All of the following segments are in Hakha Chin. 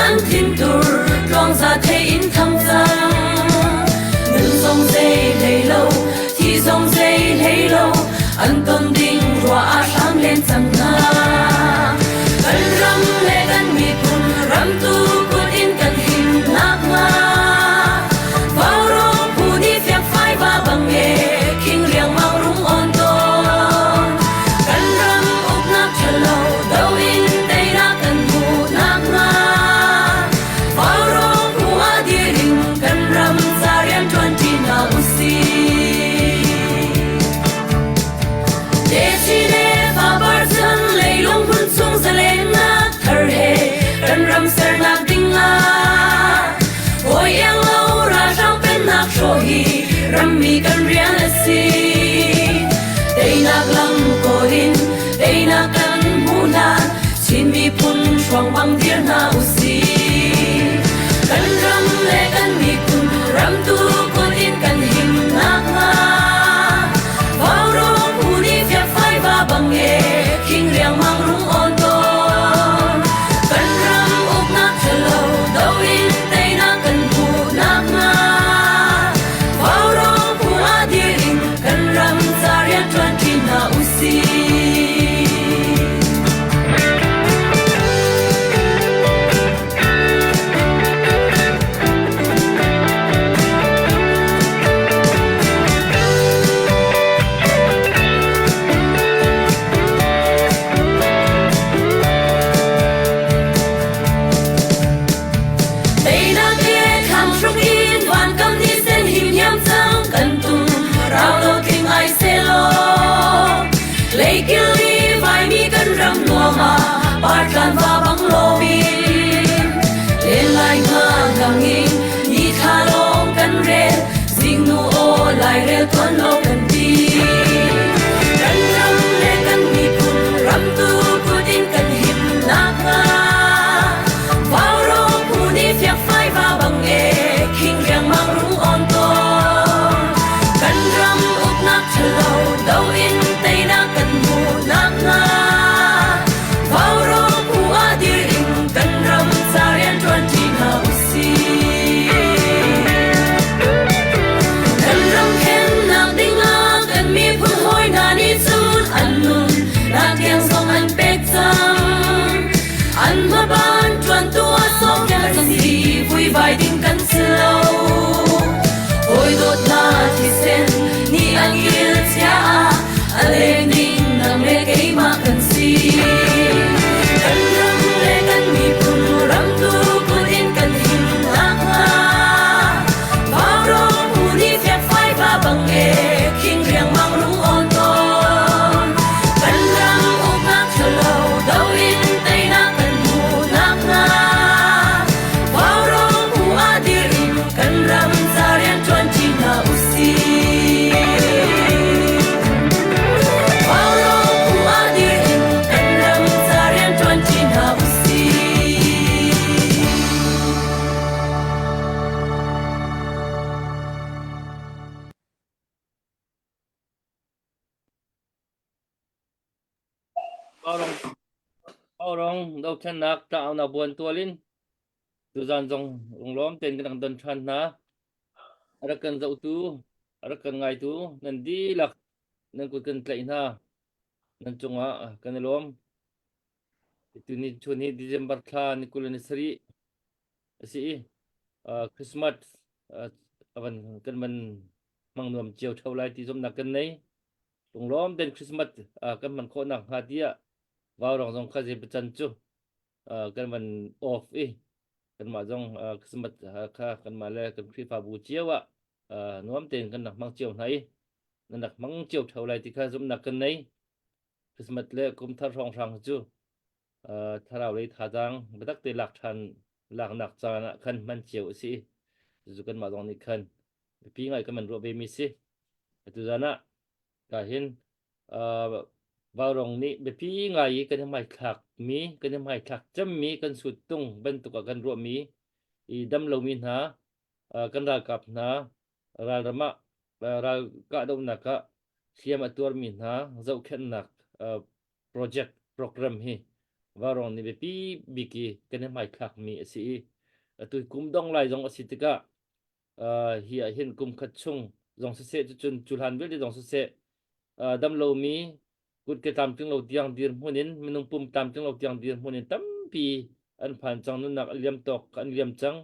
An thintur tluangza thei in thang cang. Nun zong zei hlei lo, thi zong zei hlei lo, an ton ding rua ah hram len cang hna. Kan ram le kan miphun ram tu kut in kan him nakhnga. Vaurawng phu nih fiakfai va bang e, khing riangmang rung on tawn. Kan ram uknak ṭhalo do in teinak kan hmuh nakhnga. Vaurawng phu ah dir in kan ram ca rian ṭuanṭi hna usih. Techi le fapar chan leilung hmun chung zalennak thar he kan ram sernak ding ah Hawi iang lo ralhrang pennak hrawh hi rammi kan rian a si. Teinak lam kawl in teinak kan hmuh hlan Chin miphun hruang bang dir hna usih. Kan ram le kan miphun ramtu kut in kan him nakhnga Vaurawng phu nih fiakfai va bang e khing riangmang rung awn tawn. Kan ram uknak ṭhalo do in teinak kan hmuh nakhnga Vaurawng phu ah dir in kan ram ca rian ṭuanṭi hna usih. Teinak le thanghruk in vankam ni sen him hiam cang kan tum rau lo tling ai selaw leikil i vaimi kan ram nuam ah partlan va bang loin len lai nga ngang in ni thla lawng kan rel zingnu aw lairel tuan lo kan ti kan ram le kan miphun ram tu kut in kan him nakhnga Vaurawng phu nih fiakfai va bang e khing riangmang rung on tawn kan ram uknak ṭhalo do in teinak kan hmuh nakhnga Vaurawng phu ah dir in kan ram ca rian ṭuanṭi hna usih. Kan ram khennak dingah kan miphun hawi hna nih cun an nun nak tiang zong an pek cang. An hmaban ṭuantu a sawm kan si vuivai ding kan si lo. Hawi dawt hna thisen nih an kil chia ah a leng ding nang le keimah kan si. Kan ram le kan miphun ram tu kut in kan him nakhnga Vaurawng phu nih fiakfai va bang e khing riangmang rung awn tawn. Kan ram uknak ṭhalo do in teinak kan hmuh nakhnga Vaurawng phu ah dir in kan ram ca rian ṭuanṭi hna usih. Vaurawng phu ah dir in kan ram ca rian ṭuanṭi hna usih. Vaurawng Vaurawng dothlennak tlangaunak buan tual in tuzan zong lunglawm tein kan rak don ṭhan hna. A rak kan zohtu, a rak kan ngaitu nan dihlak nan kut kan tlaih hna. Nan cungah kan i lawm. Tuni chun hi December thla ni 20 le ni sarih a si i Christmas a van kan van hmang nuam cio ṭheo lai ti zumhnak kan nei. Lunglawm tein Christmas kan hman khawh nakhnga tiah vaurong zong kha zeipacan cu kan van off i kanmah zong Christmas kha kanmah le kan Khrihfabu cio ah nuam tein kan rak hmang cio hna i nan rak hmang cio ṭheo lai ti kha zumhnak kan nei. Christmas le kum thar hrawnghrang cu thlarau lei thazaang biatak te lak ṭhan laknak caan ah khan hman cio a si. Cucu kanmah zong nih khan biapi ngai kan man ruah ve mi si. Atu zan ah ka hin Vaurong nih biapi ngai i kan i hmaithlak mi, kan i hmaithlak cemmi kan suttung bantuk ah kan ruahmi i dam lomi hna, kan ralkap hna, ralram ah ral kahdohnak ah hliam a tuarmi hna zohkhenhnak project program hi. Vaurawng nih biapi bik i kan i hmaithlakmi a si i atu kum dong lai zong a si tikah uh, hi ah hin kum khat chung zong siseh cucun cu hlan vialte zong siseh uh, damlomi kutke tlamtling lo tiang dirhmun in minung pum tlamtling lo tiang dirhmun in tampi an phan cang nunnak a liam tawk an liam cang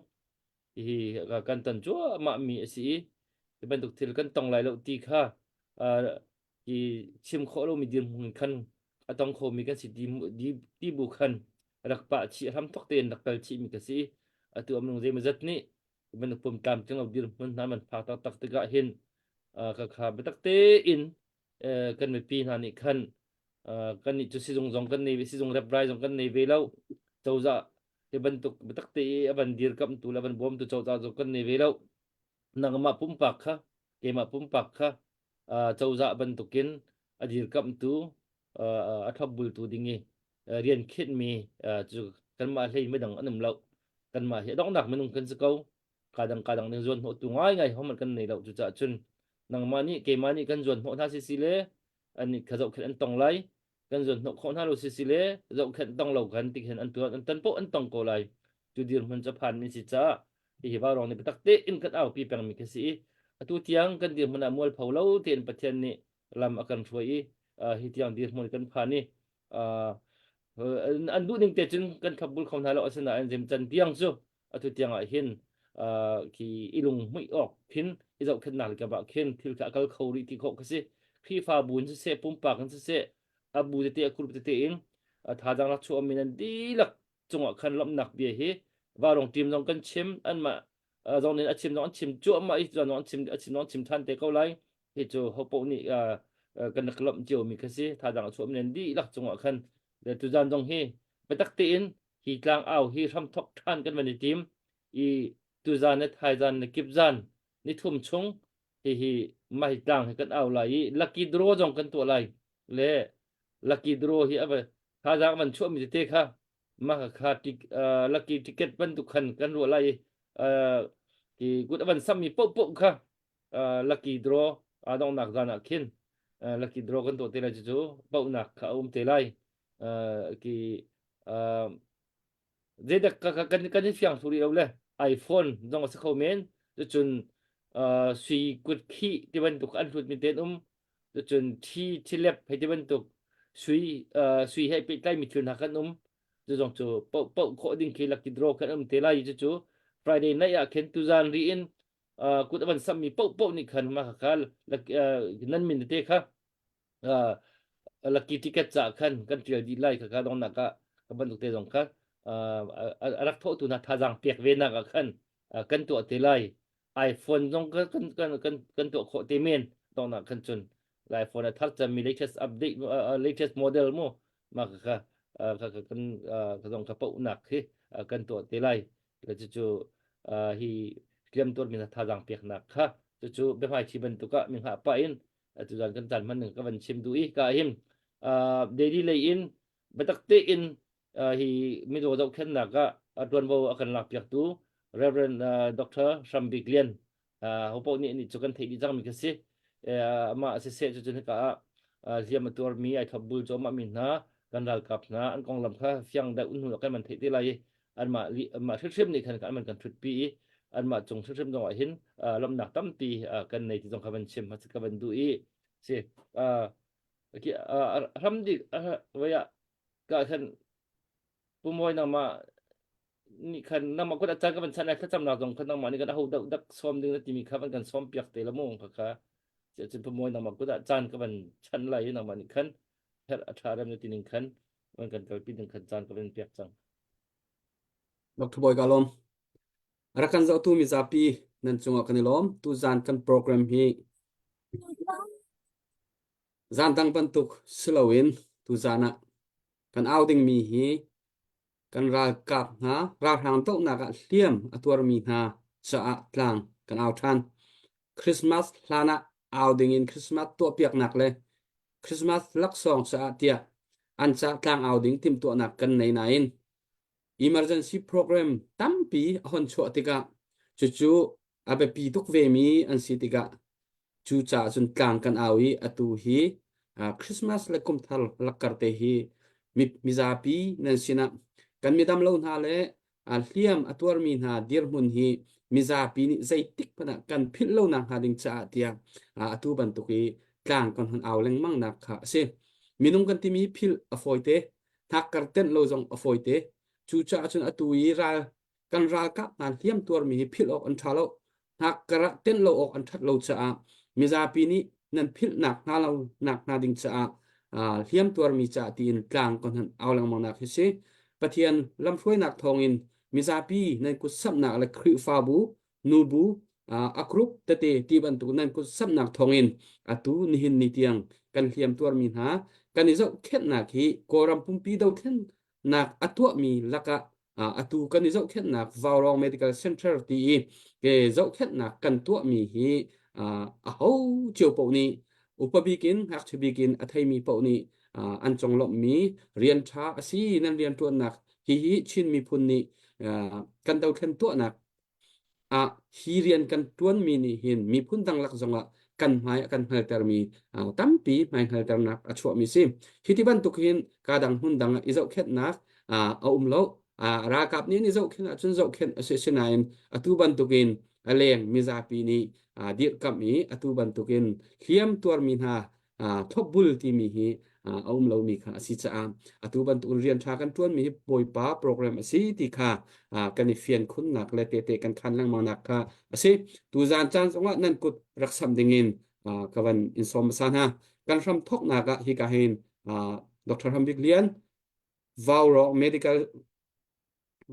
hihi kan ton cuahmah mi a si i hi bantuk thil kan tong lai lo ti kha uh, hi chim khawh lomi dirhmun khan a tong khomi kan si ti, ti bu khan rak pah chih hram thok tein rak kal chih mi ka si atu amnung zeimazat nih bantuk pum tlamtling lo dirhmun hna man phak taktak tikah hin ka kha biatak tein kan mipi hna nih khan kan nih cu sizung zong kan nei sizung reprai zong kan nei ve lo cozah hi bantuk biatak te i a van dirkamtu le a van bawmtu cozah zong kan nei ve lo nangmah pumpak kha keimah pumpak kha cozah bantukin a dirkamhtu a thlopbultu ding i rian khinhmi cu kanmah hlei midang an um lo kanmah hi a donghnak minung kan si ko kadang kadang ning zuan hnawhtu ngaingai hohmanh kan nei lo cucaah cun nangmah nih keimah nih kan zuan hnawh hna si si le an nih kha zohkhenh an tong lai kan zuan hnawh khawh hna lo si si le zohkhenh tong lo kan ti khin an tuan an tan poh an tong ko lai cu dirhmun cu phan mi si caah hihi vaurawng nih biatak tein kan aupi pengmi khi si i atu tiang kan dirhmun ah mualpho lo tein Pathian nih lam a kan hruai i hi tiang dirhmun kan phan i an duh ning te cun kan thlopbul kho hna lo asinain zemcan tiang cu atu tiang ah hin khi i lung hmuih awk khin i zohkhenhnak le kap ah khin thil kha a kal kho rih ti khawh khi si Khrihfabu in siseh pumpak in siseh a bu tete a group tete in thazaang rak chuahmi nan dihlak cungah khan lawmhnak bia hi Vaurawng team zong kan chim anmah zong nih a chim zong an chim cuahmah i zong an chim a chim zong an chim than te ko lai hi cu hopoh nih kan rak lawmh cio mi kha si thazaang a chuah mi nan dihlak cungah khan tuzan zong hi biatak tein hi tlang au hi hram thok than kan van i tim i tuzan le thaizan le kipzan ni thum chung hihi mah hi tlang hi kan au lai i lucky draw zong kan tuah lai le lucky draw hi ava thazaang van chuah mi tete kha mah kha tik lucky ticket bantuk khan kan ruah lai i ki kut avan sam mi poh poh kha lucky draw adongnak zan ah khin lucky draw kan tuah te lai cu pohnak kha a um te lai ki zeidak kan kan i fiang thlu rih lo le iPhone zong a si kho men cucun sui kut khih ti bantuk an hlut mi ten um cucun thi thilep hei ti bantuk sui sui he pehtlai mi thil hna kan um cu zong cu poh poh khawh ding khi lucky draw kan um te lai cu cu Friday night ah khin tuzan ri in kut a van sam mi poh poh nih khan ma kha nan min te kha lucky ticket ca khan kan tial dih lai kha dongnak ah ka bantuk te zong kha a rak thawhtu hna thazaang pek ve nak ah khan kan tuah te lai iPhone zong kan kan kan kan tuah khawh te men dongnak khan cun iPhone a thar cami latest update latest model mu ma kha kha kan ka zong kha pauhnak hi kan tuah te lai cucu hi hliamtuar mi thazaang peknak kha cucu biahmaithi bantuk ah mi hngah pah in tuzan kan caan hman ka van chim duh i ka hin daily lei in biatak tein hi mizaw zohkhennak ah tuanvo a kan lak piaktu Reverend Dr. Hram Bik Lian hopo nih nih cu kan theih dih cangmi ka si amah siseh cu cun hika ah hliam a tuarmi ai thlop bul cuahmah mi hna kan ralkap hna an konglam kha fiang deuh hnu kan man theih te lai i anmah anmah hrimhrim nih khan an kan ṭhutpi i anmah cung hrimhrim zong ah hin lawmhnak tampi kan nei ti zong kha van chim ka van duh i si hram dik vai ah ka khan pumawi nangmah nih khan nangmah kut a caan ka van chan lai thlacamnak zong khan nangmah nih kan aho deuh dak sawm ding na timi kha van kan sawm piak te la mu kha kha cun pumawi nangmah kut ah caan ka van chan lai i nangmah nih khan herh a ṭha rem na ti ning khan van kan kalpi ding khan caan ka van piak cang Dr. Bawi ka lawm. Rak kan zohtu mizapi nan cungah kan i lawm. Tuzan kan program hi zan dang bantuk si loin tuzan ah kan au dingmi hi kan ralkap hna ralhrang dohnak ah hliam a tuarmi hna caah tlang kan au ṭhan. Christmas hlan ah au dingin Christmas tuahpiaknak le Christmas laksawng caah tiah an ca tlang au ding timhtuahnak kan nei nain emergency program tampi a hon chuah tikah cucu a biapi tuk vemi an si tikah cu caah cun tlang kan au i atu hi Christmas le kumthar lakkar te hi. Mizapi nan sinah kan midam lo hna le hliam a tuarmi hna dirhmun hi mizapi nih zeitik hmanh ah kan philh lo nak hnga ding caah tiah atu bantuk i tlang kan hun au lengmang nak kha a si. Minung kan timi philh a fawite, hnakkar tenh lo zong a fawite. Cucaah cun atu i ral kan ralkap hna hliam tuarmi hi philh awk an ṭha lo. Hnakkar ah tenh lo awk an ṭhat lo caah mizapi nih nan philhnak hnga lo nak hnga ding caah hliam tuarmi caah tiin tlang kan hun au lengmang nak hi si. Pathian lamhruainak thawngin mizapi nan kut samhnak le Khrihfabu, nubu, a group tete ti bantuk nan kut samhnak thawngin atu nihin ni tiang kan hliam tuarmi hna kan i zohkhenhnak hi Kawlram pumpi dothlen nak a tuahmi lakah atu kan i zohkhenhnak Vaurawng Medical Center ti i ke zohkhenhnak kan tuahmi hi a ho cio paoh nih upa bik in ngakchia bik in a theimi paoh nih an conglawmhmi rian ṭha a si nan rianṭuannak hihi Chin miphun nih kan dothlen tuahnak ah hi rian kan ṭuanmi nih hin miphun dang lak zongah kan hmai a kan hngaltermi tampi hmai hngalternak a chuahmi si. Hi ti bantuk hin ka dang hmun dang ah i zohkhenhnak a um lo. Ralkap nih an i zohkhenh ahcun zohkhenh a si sinain atu bantukin a leng mizapi nih dirhkamh i atu bantukin hliam tuarmi hna thlopbul timi hi a um lomi kha a si caah atu bantuk rian ṭha kan ṭuanmi hi Bawipa program a si ti kha kan i fian khunnak le tehte kan khan lengmangnak kha a si. Tuzaan caan zongah nan kut rak samh dingin ka van in sawm hmasa hna. Kan hram thawknak ah hika hin Dr. Hram Bik Lian Vaurawng Medical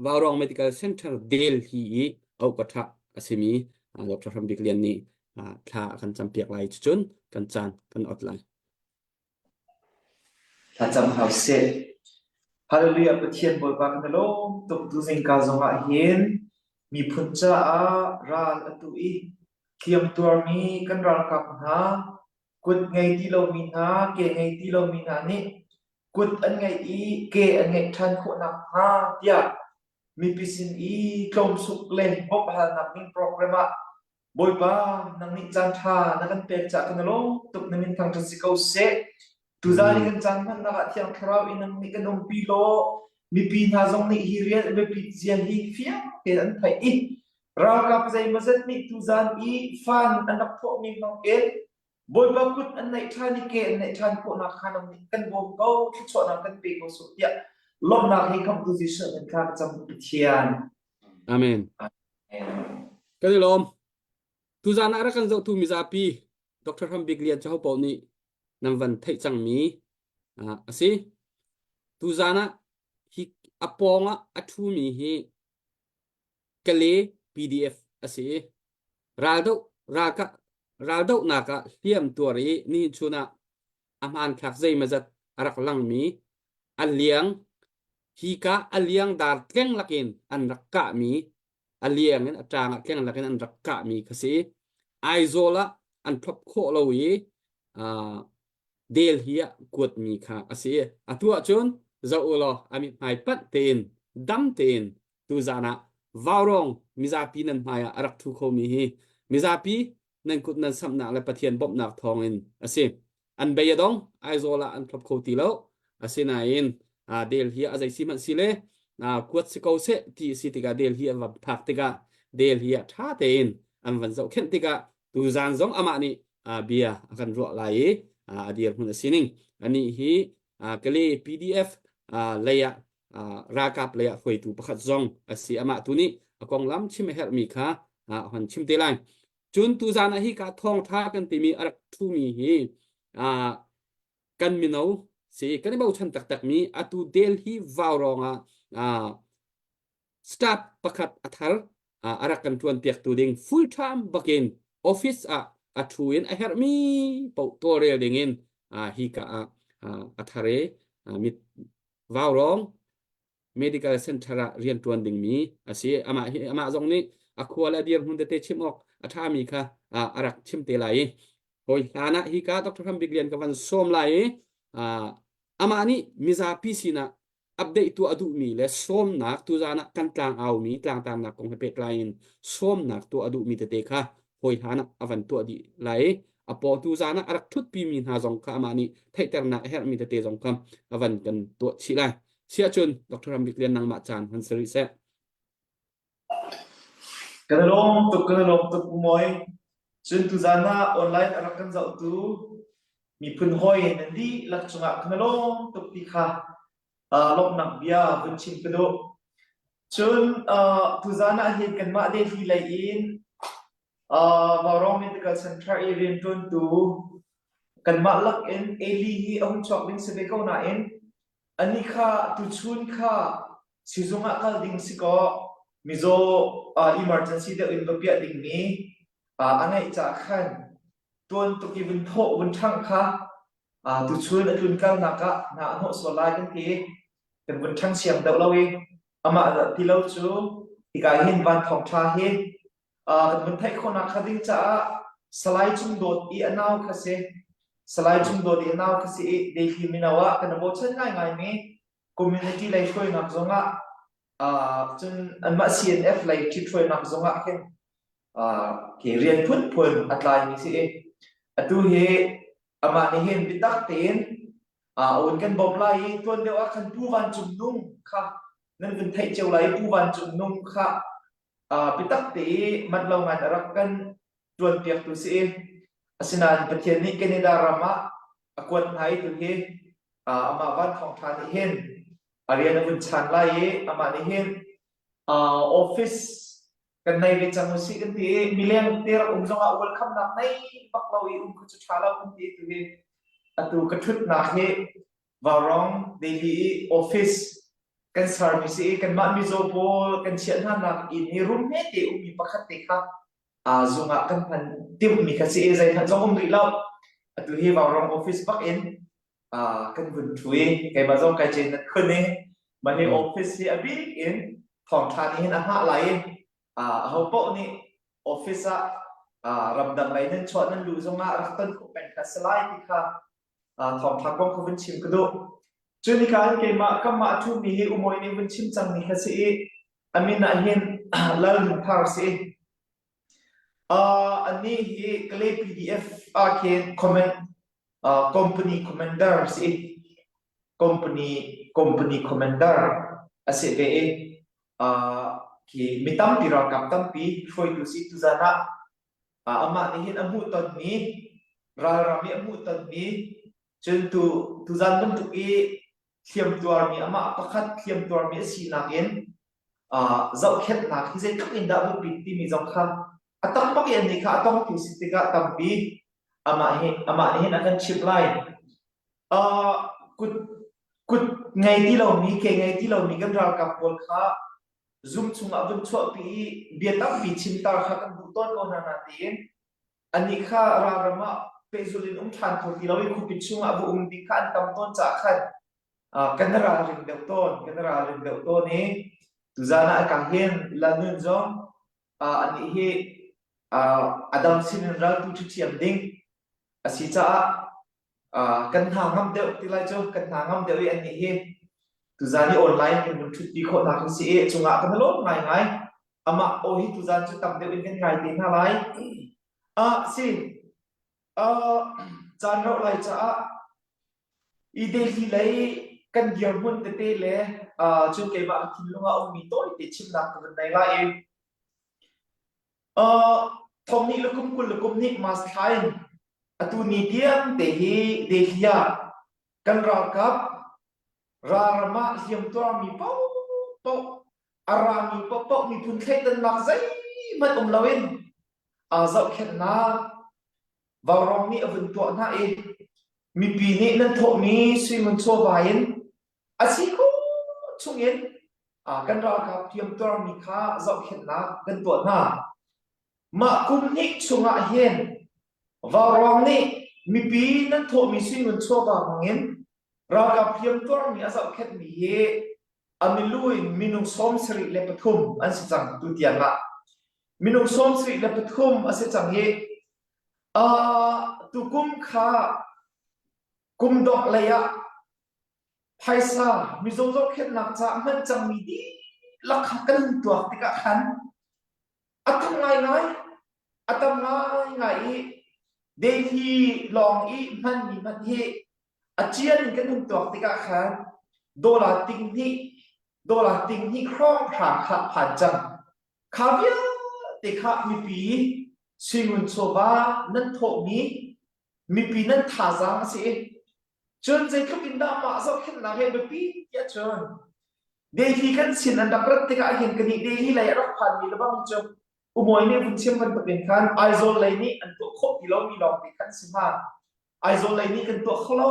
Vaurawng Medical Center Delhi i auhkatha a simi Dr. Hram Bik Lian nih thla a kan campiak lai cucun kan caan kan ot lai. Thlacam hau seh. Hallelujah Pathian Bawipa kan i lawm tuk tu zingka zongah hin miphun caah ral atu i hliam tuarmi kan ralkap hna kut ngei ti lomi hna ke ngei ti lomi hna nih kut an ngeih i ke an ngeih ṭhan khawh nakhnga tiah mipi sin i tlawmsuk le bawmhhalnak ding program ah Bawipa nang nih caan ṭha na kan pek caah kan i lawm tuk na min thangṭhat si ko seh. Tuzaan i kan caan hmannak ah Thiang Thlarau in nang nih kan umpi law mipi hna zong nih hi rian a biapit zia hi fiang tein an theih i ralkap zeimawzat nih tuzaan i fan an rak thawhmi hmang in Bawipa kut an naih ṭhan i ke an naih ṭhan khawhnak kha nang nih kan bawm ko, thluachuahnak kan pe ko sawh tiah lawmhnak he khamhtu Jesuh min thla ka cam Pathian. Amen. Kan i lawm. Tuzaan ah rak kan zohtu mizapi Dr. Hram Bik Lian Caho paoh nih nan van theih cangmi a si. Tuzaan ah hi a pawng ah a ṭhumi hi Kale PDF a si. Raldoh ralkah raldohnak ah hliam tuar i nihin chun ah a hmanthlak zeimawzat a rak langmi a liang hika a liang dar tleng lakin an rak kahmi a liang in a ṭang ah tleng lakin an rak kahmi kha si. Aizawl ah an thlop khawh lo i Delhi ah kuatmi kha a si. Atu ahcun zoh u law a mithmai panh tein dam tein tuzaan ah vaurawng mizapi nan hmai ah a rak ṭhu khomi hi mizapi nan kut nan samhnak le Pathian bawmhnak thawngin a si. An bei a dong, Aizawl ah an thlop kho ti lo. Asinain Delhi ah a zei si hmanh si le kuat si ko seh ti a si tikah Delhi an va phak tikah Delhi ah ṭha tein an van zohkhenh tikah tuzaan zong amah nih bia a kan ruah lai i a dirhmun a sining anih hi Kale PDF lei ah ralkap lei ah hruaitu pakhat zong a si amah tu nih a konglam chim a herhmi kha a hon chim te lai cun tuzaan ah hi ka thawngtha kan timi a rak thumi hi kan mino si kan i bochan taktakmi atu Delhi vaurawng ah staff pakhat a thar a rak kan ṭuan piaktu ding full time bakin office ah a ṭhu in a herhmi paoh tawlrel dingin hi ka ah a thar i mit vaurawng medical center ah rian ṭuan dingmi a si. Amah hi amah zong nih a khua le a dirhmun tete chim awk a ṭhami kha a rak chim te lai i hawi hlan ah hika Dr. Hram Bik Lian ka van sawm lai i amah nih mizapi sinah update tuah a duhmi le sawmnak tuzaan ah kan tlang aumi tlangtarnak kong he pehtlai in sawmnak tuah a duhmi tete kha hawi hlan ah a van tuah dih lai i. A paw tu zan ah a rak ṭhutpi mi hna zong kha amah nih theihternak a herhmi tete zong kha a van kan tuah chih lai. Siahcun Dr. Rambik Lian nangmah caan hman si rih seh. Kan i lawm tuk, kan i lawm tuk Pu Mawi. Cun tuzaan ah online a rak kan zohtu miphun hawi nan dihlak cungah kan i lawm tuk ti kha uh, lawmhnak bia vun chim ka duh. Cun uh, tuzaan ah hin kanmah Delhi lei in uh, Vaurawng Medical Center i rianṭuantu kanmah lak in Eli hi a hung chuak ding si ve ko nain Anih kha tuchun kha sizung ah kal ding si kaw mizaw uh, emergency deuh in va piah dingmi uh, a ngeih caah khan tuan tuk i vun thawh vun ṭhangh kha uh, tuchun a tlun kalnak ah hna a hnawh sual lai kan ti kan vun ṭhang siang deuh lo i amah dah ti lo cu hika hin van thawngṭha hi Uh, kan vun theih khawhnak kha ding caah Salai Cung Dawt i a nau kha si. Salai Cung Dawt i a nau kha si i Delhi mino ah kan bochan ngaingaimi community lei hruainak zongah uh, cun anmah CNF lei ṭhithruainak zongah khin uh, khi rian phunphun a tlaimi si i atu hi amah nih hin biatak tein uh, a un kan bawmh lai i tuan deuh ah khan Pu Van Cung Nung kha nan vun theih cio lai i Pu Van Cung Nung kha biatak te i manh lo ngai a rak kan ṭuanpiaktu si i asinain Pathian nih Canada ram ah a kuat hna i tuhi amah van thawngṭha nih hin a rian a vun chan lai i amah nih hin office kan nei ve cang usih kan ti i mileng te rak um zongah welcome nak nei bak lo i um khu cu ṭha lo kan ti tuhi atu ka ṭhutnak hi Vaurawng Delhi i office kan sermi si i kanmah mizaw pawl kan chiah hna nak inn i room hmete ummi pakhat te kha aa zung ah kan hman timhmi kha si i zeihmanh zong um rih lo. Atu hi Vaurawng office bak in kan vun ṭhu i keimah zong kai cen nat khun i mah hi office hi a bik in thawngṭha nih hin a hngah lai i aho paoh nih office ah ramdang lei nan chuah nan luh zongah rak ton khawh peng kha si lai ti kha thawngṭha kong kha vun chim ka duh. Cun hika hin keimah kanmah a ṭhumi hi umawi nih vun chim cangmi kha si i a min ah hin Lal Nun Thar a si. Uh, anih hi Kalay PDF ah khin comment uh, company commander a si. Company company commander a si ve i uh, khi mi tampi ralkap tampi hruaitu si tuzan ah amah nih hin a hmuhtonmi ralram i a hmuhtonmi cun tu tuzan bantuk i hliamtuarmi amah pakhat hliamtuarmi a sinak in zohkhenhnak hi zeitluk in dah biapit timi zong kha a tam bak i annih kha a tongtu si tikah tampi amah hi amah nih hin a kan chimh lai. Kut kut ngei ti lomi ke ngei ti lomi kan ralkap pawl kha Zoom chungah vun chuahpi i bia tampi chimter kha kan duh tawn ko hna natein annih kha ralram ah pehzulh in um ṭhan kho ti lo i khuapi chungah va um ding kha an tam tawn caah khan kan ralring deuh tawn kan ralring deuh tawn i tuzan ah ka hin Lanun zong anih hi a dam sin in raltu ṭhiṭhiam ding a si caah kan hna ngam deuh ti lai cu kan hna ngam deuh i annih hi tuzan i online kan vun ṭhutpi khawhnak hi si i cungah kan lawm ngaingai amah aw hi tuzan cu tam deuh in kan ngai te hna lai ah si caan rauh lai caah i Delhi lei kan dirhmun tete le cun keimah ka thinlung ah ummi tawite chimnak ka vun nei lai i Thong nih le kum 20 le kum nih mas thla in atu ni tiang te hi Delhi ah kan ralkap ralram ah hliamtuarmi paohpaoh a rami paohpaoh miphun thleidannak zeihmanh um loin aa zohkhenhnak vaurawng nih a vun tuah hna i mipi nih nan thawhmi suingun chawva in a si khawh chungin kan ralkap hliamtuarmi kha zohkhenhnak kan tuah hna. Mah kum hnih chungah hin vaurawng nih mipi nan thawhmi suingun chawva hmangin ralkap hliamtuarmi a zohkhenhmi hi a milu in minung 73 an si cang tu tiang ah. Minung 73 a si cang i uh, tukum kha kum dongh lei ah Phaisa mizaw zohkhenhnak caah hman cangmi dihlak kha kan hun tuak tikah khan a tam ngaingai, a tam ngaingai i Delhi lawng i hmanmi hmanh hi a cian in kan hun tuak tikah khan dollar ting hnih dollar ting hnih hrawnghrang kha phan cang. Kha vialte kha mipi suingun chawva nan thawhmi mipi nan thazaang a si i cun zeitluk in dah mah zohkhenhnak hi a biapi tiah cun Delhi kan sin an rak rat tikah hin kanih Delhi lei a rak phanmi lebang cu Umawi nih vun chim bantukin khan Aizawl lei nih an tuah khawh ti lomi lawngte khan si hnga. Aizawl lei nih kan tuah kho lo,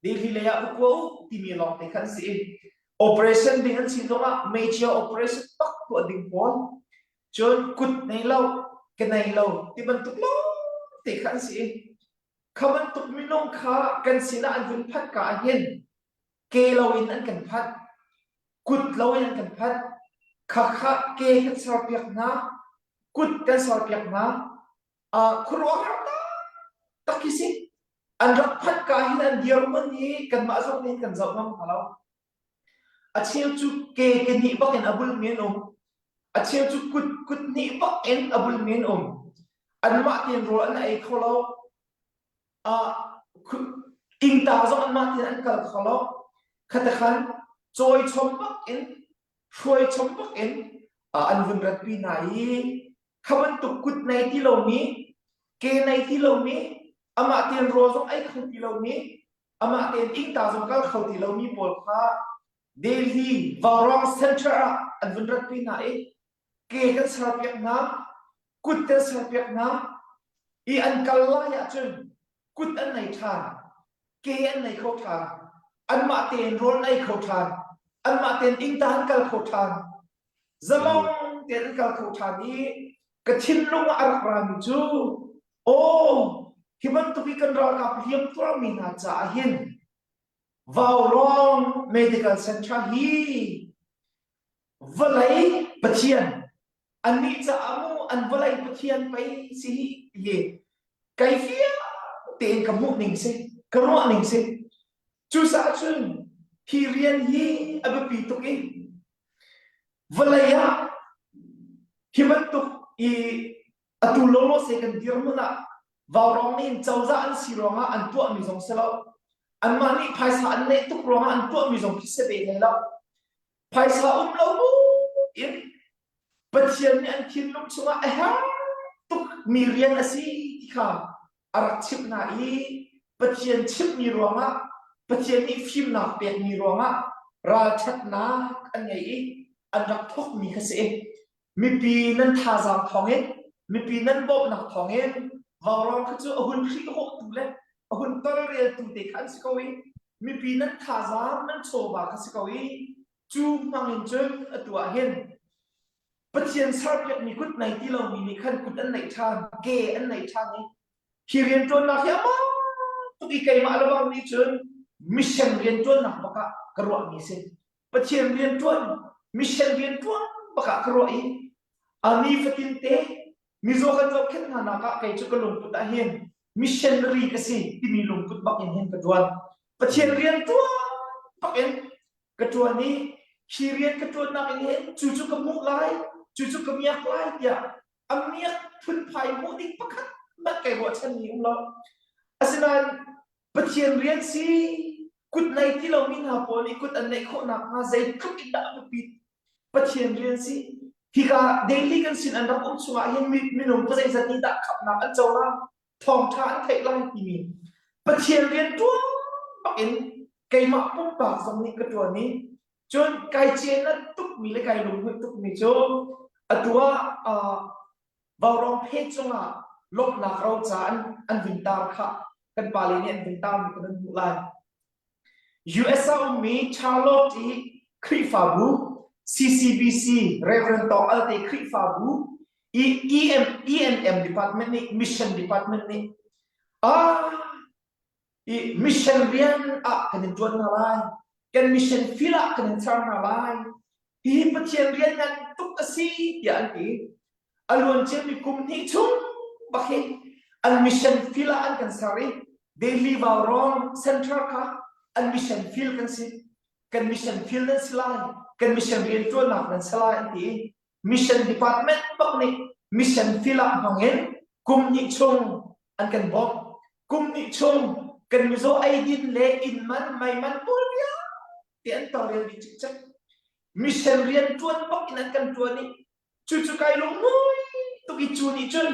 Delhi lei ah va kua u timi lawngte khan si i operation ding an si zongah major operation tak tuah ding pawl cun kut nei lo ke nei lo ti bantuk lawngte khan si i kha bantuk minung kha kan sinah an vun phanh ka ah hin ke loin an kan phanh kut loin an kan phanh khakha ke kan serpiak hna kut kan serpiak hna uh, khuaruahhar tak khi si an rak phanh ka hin an dirhmun hi kanmah zong nih kan zoh ngam hna lo a cheu cu ke ke hnih bak in a bulmi an um a cheu cu kut kut hnih bak in a bulmi an um anmah tein rawl an ei kho lo ingta zong anmah tein an kal kho lo. Khatakhan cawi chom bak in hruai chom bak in an vun ratpi hna i kha bantuk kut nei ti lomi ke nei ti lomi amah tein rawl zong ei kho ti lomi amah tein ingta zong kal kho ti lomi pawl kha Delhi Vaurawng Center ah an vun ratpi hna i ke kan serpiak hna kut kan serpiak hna i an kal lai ahcun kut an nei ṭhan ke an nei kho ṭhan anmah tein rawl an ei kho ṭhan anmah tein ingta an kal kho ṭhan zalong tein an kal kho ṭhan i ka thinlung ah a rak rami cu aw hi bantuk i kan ralkap hliam tuarmi hna caah hin Vaurawng Medical Center hi vawlei Pathian annih caah mu an vawlei Pathian pei si hi hi kai fiang tein ka hmuh ning si ka ruah ning si cucaah cun hi rian hi a biapi tuk i vawlei ah hi bantuk i atu lawlaw se kan dirhmun ah vaurawng nih in cozah an si ruangah an tuahmi zong si lo anmah nih phaisa an neih tuk ruangah an tuahmi zong khi si ve hlei lo Phaisa um lo bu in Pathian nih an thinlung chungah a herh tukmi rian a si ti kha a rak chimh hna i Pathian chimhmi ruangah Pathian nih fimnak pekmi ruangah ralṭhatnak an ngei i an rak thawkmi kha si. Mipi nan thazaang thawngin, mipi nan bawmhnak thawngin vaurawng kha cu a hun hrihhawhtu le a hun tolreltu te kha an si ko i mipi nan thazaang nan chawva kha si ko i cu hmang in cun atu ah hin Pathian serpiakmi kut nei ti lomi nih khan kut an neih ṭhan, ke an neih ṭhan i hi rianṭuannak hi amah tuk i keimah lebang nih cun mission rianṭuannak bak ah ka ruahmi si. Pathian rianṭuan, mission rianṭuan bak ah ka ruah i a nifatin te mizaw kan zohkhenh hna nak ah kei cu ka lungput ah hin missionary ka si timi lungput bak in hin ka ṭuan. Pathian rian ṭuan bak in ka ṭuan i hi rian ka ṭuannak in hin cu cu ka hmuh lai, cu cu ka miak lai tiah a miak phunphai hmuh ding pakhat hmanh kai ruahchanmi um lo. Asinain Pathian rian si kut nei ti lomi hna pawl nih kut an neih khawh nakhnga zeitluk in dah a biapit. Pathian rian si. Hika daily kan sin an rak um chungah hin minung pazeizat nih dah khamhnak an co lai, thawngṭha an theih lai timi Pathian rian ṭuan bak in keimah pumpak zong nih ka ṭuan i cun kai cenat tukmi le kai lunghmuih tukmi cu atu ah Vaurawng phe cungah lawmhnak roca an, an vun tar kha kan pale nih an vun tarmi kan hmuh lai. US ah ummi Charlotte i Khrihfabu CCBC Reverend Tawk Alte Khrihfabu i EM, ENM department nih mission department nih ah i mission rian ah kan in ṭuan hna lai kan mission field ah kan in ser hna lai Hihi Pathian rian ngan tuk a si tiah an ti. A luan ciami kum hnih chung bak hi an mission field ah an kan ser i Delhi Vaurawng Center kha an mission field kan si. Kan mission field nan si lai, kan mission rianṭuannak nan si lai an ti i mission department bak nih mission field ah hmang in kum hnih chung an kan bawmh. Kum hnih chung kan mizaw eidin le inn man mei man pawl vialte an tawlrel dih cikcek. Mission rian ṭuan bak in an kan ṭuan i cucu kai lunghmui tuk i cu nih cun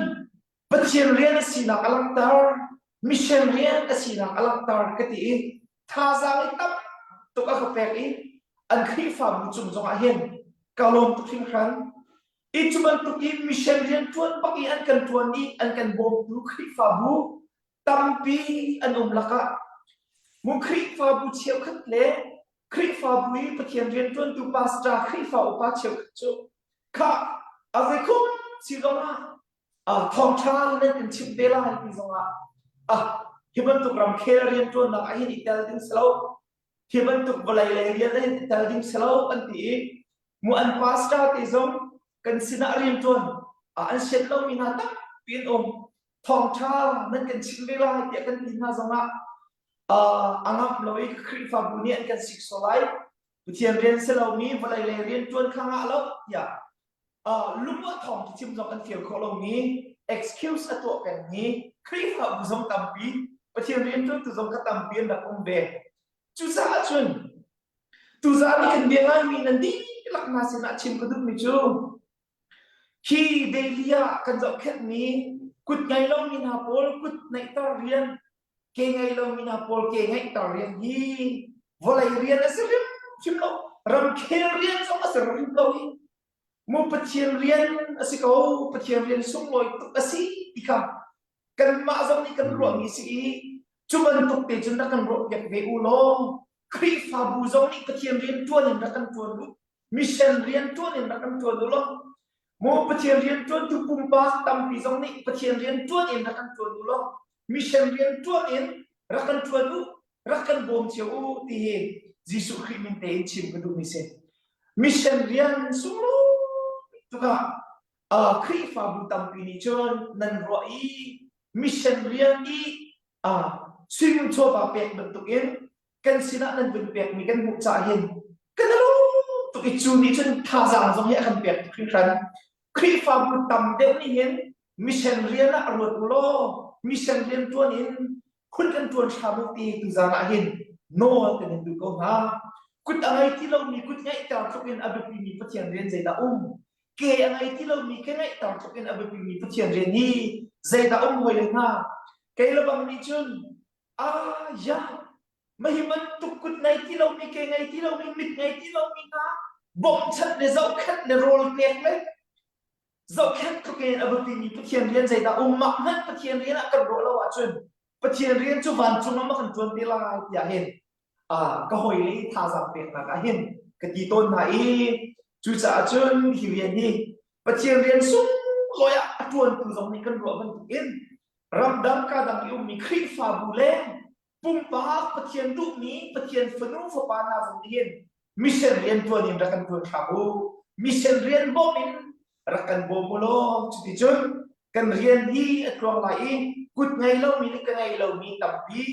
Pathian rian a sinak a langhter, mission rian a sinak a langhter ka ti i thazaang i tam tuk a ka pek i an Khrihfabu cung zongah hin ka lawm tuk hringhran. I cu bantuk i mission rian ṭuan bak i an kan ṭuan i an kan bawmtu Khrihfabu tampi an um lakah mu Khrihfabu cheukhat le Khrihfabu i Pathian rianṭuantu pastor Khrihfa upa cheukhat cu kha a zeikhum si zongah thawngṭha nan kan chimh te lai ti zongah ah hi bantuk ramkhel rianṭuannak ah hin i tel ding si lo hi bantuk vawlei lei rian ah hin i tel ding si lo an ti i mu an pastor te zong kan sinah rianṭuan an sian lomi hna tampi an um thawngṭha nan kan chimh ve lai tiah kan ti hna zongah a ngamh lo i Khrihfabu nih an kan siksaw lai Pathian rian si lomi vawlei lei rian ṭuan kha ngah lo tiah lungruah thawng ti chim zong an feel khawh lomi excuse a tuah pengmi Khrihfabu zong tampi Pathian rianṭuantu zong kha tampi an rak um ve. Cucaah cun tuzaan i kan bia ngaimi nan dihlak hna sinah chim ka duhmi cu hi daily ah kan zohkhenhmi kut ngei lomi hna pawl kut neihter rian ke ngei lomi hna pawl ke ngeihter rian hi vawlei rian a si hrimhrim lo ramkhel rian zong a si hrim lo hi mu Pathian rian a si ko Pathian rian sunglawi tuk a si ti kha kanmah zong nih kan ruahmi si i cu bantuk te cun rak kan ruahpiak ve u law Khrihfabu zong nih Pathian rian ṭuan in rak kan ṭuan u mission rian ṭuan in rak kan ṭuan u law Maw Pathian rian ṭuantu pumpak tampi zong nih Pathian rian ṭuan in rak kan ṭuan u law mission rian ṭuan in rak kan ṭuan u rak kan bawm cio u ti hi Jesuh Khrih min tein chim ka duhmi si. Mission rian sunglawi tukah uh, Khrihfabu tampi nih cun nan ruah i mission rian i uh, suimin chawva pek bantukin kan sinah nan vun pekmi kan hmuh caah hin kan i lawm tuk i cu nih cun thazaang zong hi a kan pek tuk hringhran. Khrihfabu tam deuh nih hin mission rian ah ruat u law mission rian ṭuan in hun kan ṭuan hram u ti tuzaan ah hin nawl kan in duh ko hna. Kut a ngei ti lomi kut ngeihter tluk in a biapimi Pathian rian zeidah um? Ke a ngei ti lomi ke ngeihter tluk in a biapimi Pathian rian hi zeidah um hawi le hna? Kei le bang nih cun Ah ya, mahi bantuk kut ngei ti lomi, ke ngei ti lomi, mit ngei ti lomi hna bawmhchanh le zohkhenh le rawl pek le zohkhenh tluk in a biapimi Pathian rian zeidah um mah hmanh Pathian rian ah kan ruah lo ahcun Pathian rian cu vancung ah ma kan ṭuan te lai tiah hin ah ka hawi le thazaang peknak ah hin ka ti tawn hna i cucaah cun hi rian hi Pathian rian sunglawi ah a ṭuantu zong nih kan ruah bantukin Ramdang kadang i ummi Khrihfabu le pumpak Pathian duhmi Pathian fanu fapa hna zong nih hin mission rian ṭuan in rak kan ṭuan hram u. Mission rian bawm in rak kan bawm u law cuticun kan rian hi a tluang lai i kut ngei lomi le ka ngei lomi tampi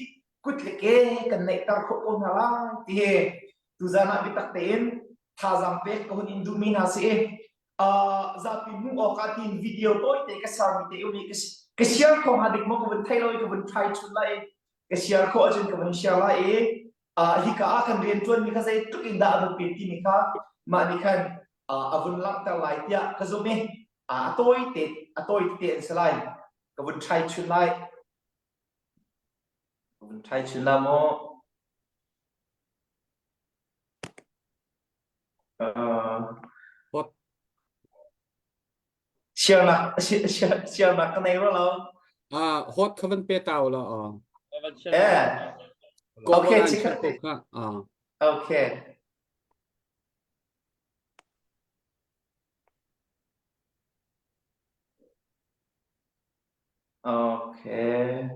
kut le ke kan neihter khawh ko hna lai ti hi tuzan ah biatak tein thazaang pek ka hun in duhmi hna si i uh, zapi hmuh awk ah tiin video tawite ka sermi te um i ka share kho hnga dik maw ka vun thei lo i ka vun try chun lai i ka share khawh ahcun ka vun share lai i uh, hika ah kan rian ṭuanmi kha zeitluk in dah a biapit timi kha mah nih khan uh, a vun langhter lai tiah ka zumh i uh, a tawi te a tawi tete an si lai ka vun try chun lai ka vun try chun la maw Siarnak siarnak ka nei rua lo. Ah, hot kha van pe tau la. Eh. Okay, chikat ko kha. Ah. Okay. Okay.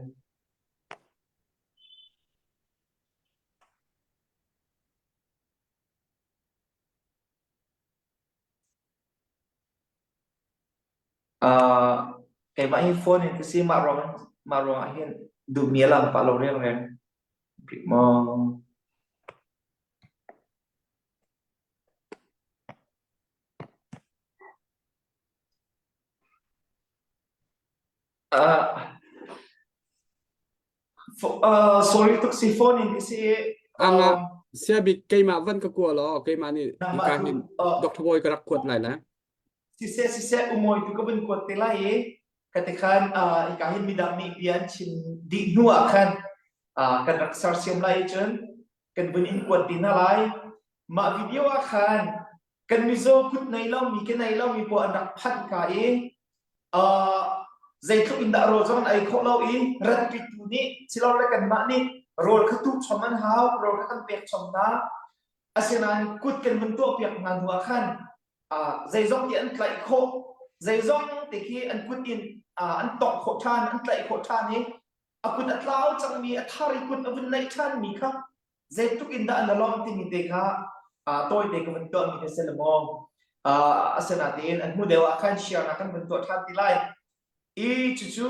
Uh, keimah hi phone in ka si mah ruang mah ruangah hin duhmi a lang pah lo riangriang. Maw. Uh, Sorry tuk si phone in si. Anga siabik keimah van ka kua law keimah nih hika hin Dr. Boy ka rak kuat lai le. Siseh siseh umawi tu ka vun kuat te lai i ka ti khan hika hin midang nih bia an chim dih hnu ah khan kan rak sersiam lai cun kan vun in kuat ti hna lai. Mah video ah khan kan mizaw kut nei lomi ke nei lomi pawl an rak phanh ka i zeitluk in dah rawl zong an ei khawh lo i ratpitu nih silole kanmah nih rawl kha tuh chom an hau rawl kha kan pek chom hna asinain kut kan vun tuahpiak hna hnu ah khan zeizong ti an tlaih khawh zeizong te khi an kut in an tongh khawh ṭhan an tlaih khawh ṭhan i a kut a tlau cangmi a thar i kut a vun neih ṭhanmi kha zeitluk in dah an lawmh timi te kha tawite ka vun tuahmi kha si le maw asinain an hmu deuh ah khan share na kan vun tuah ṭhan ti lai i cucu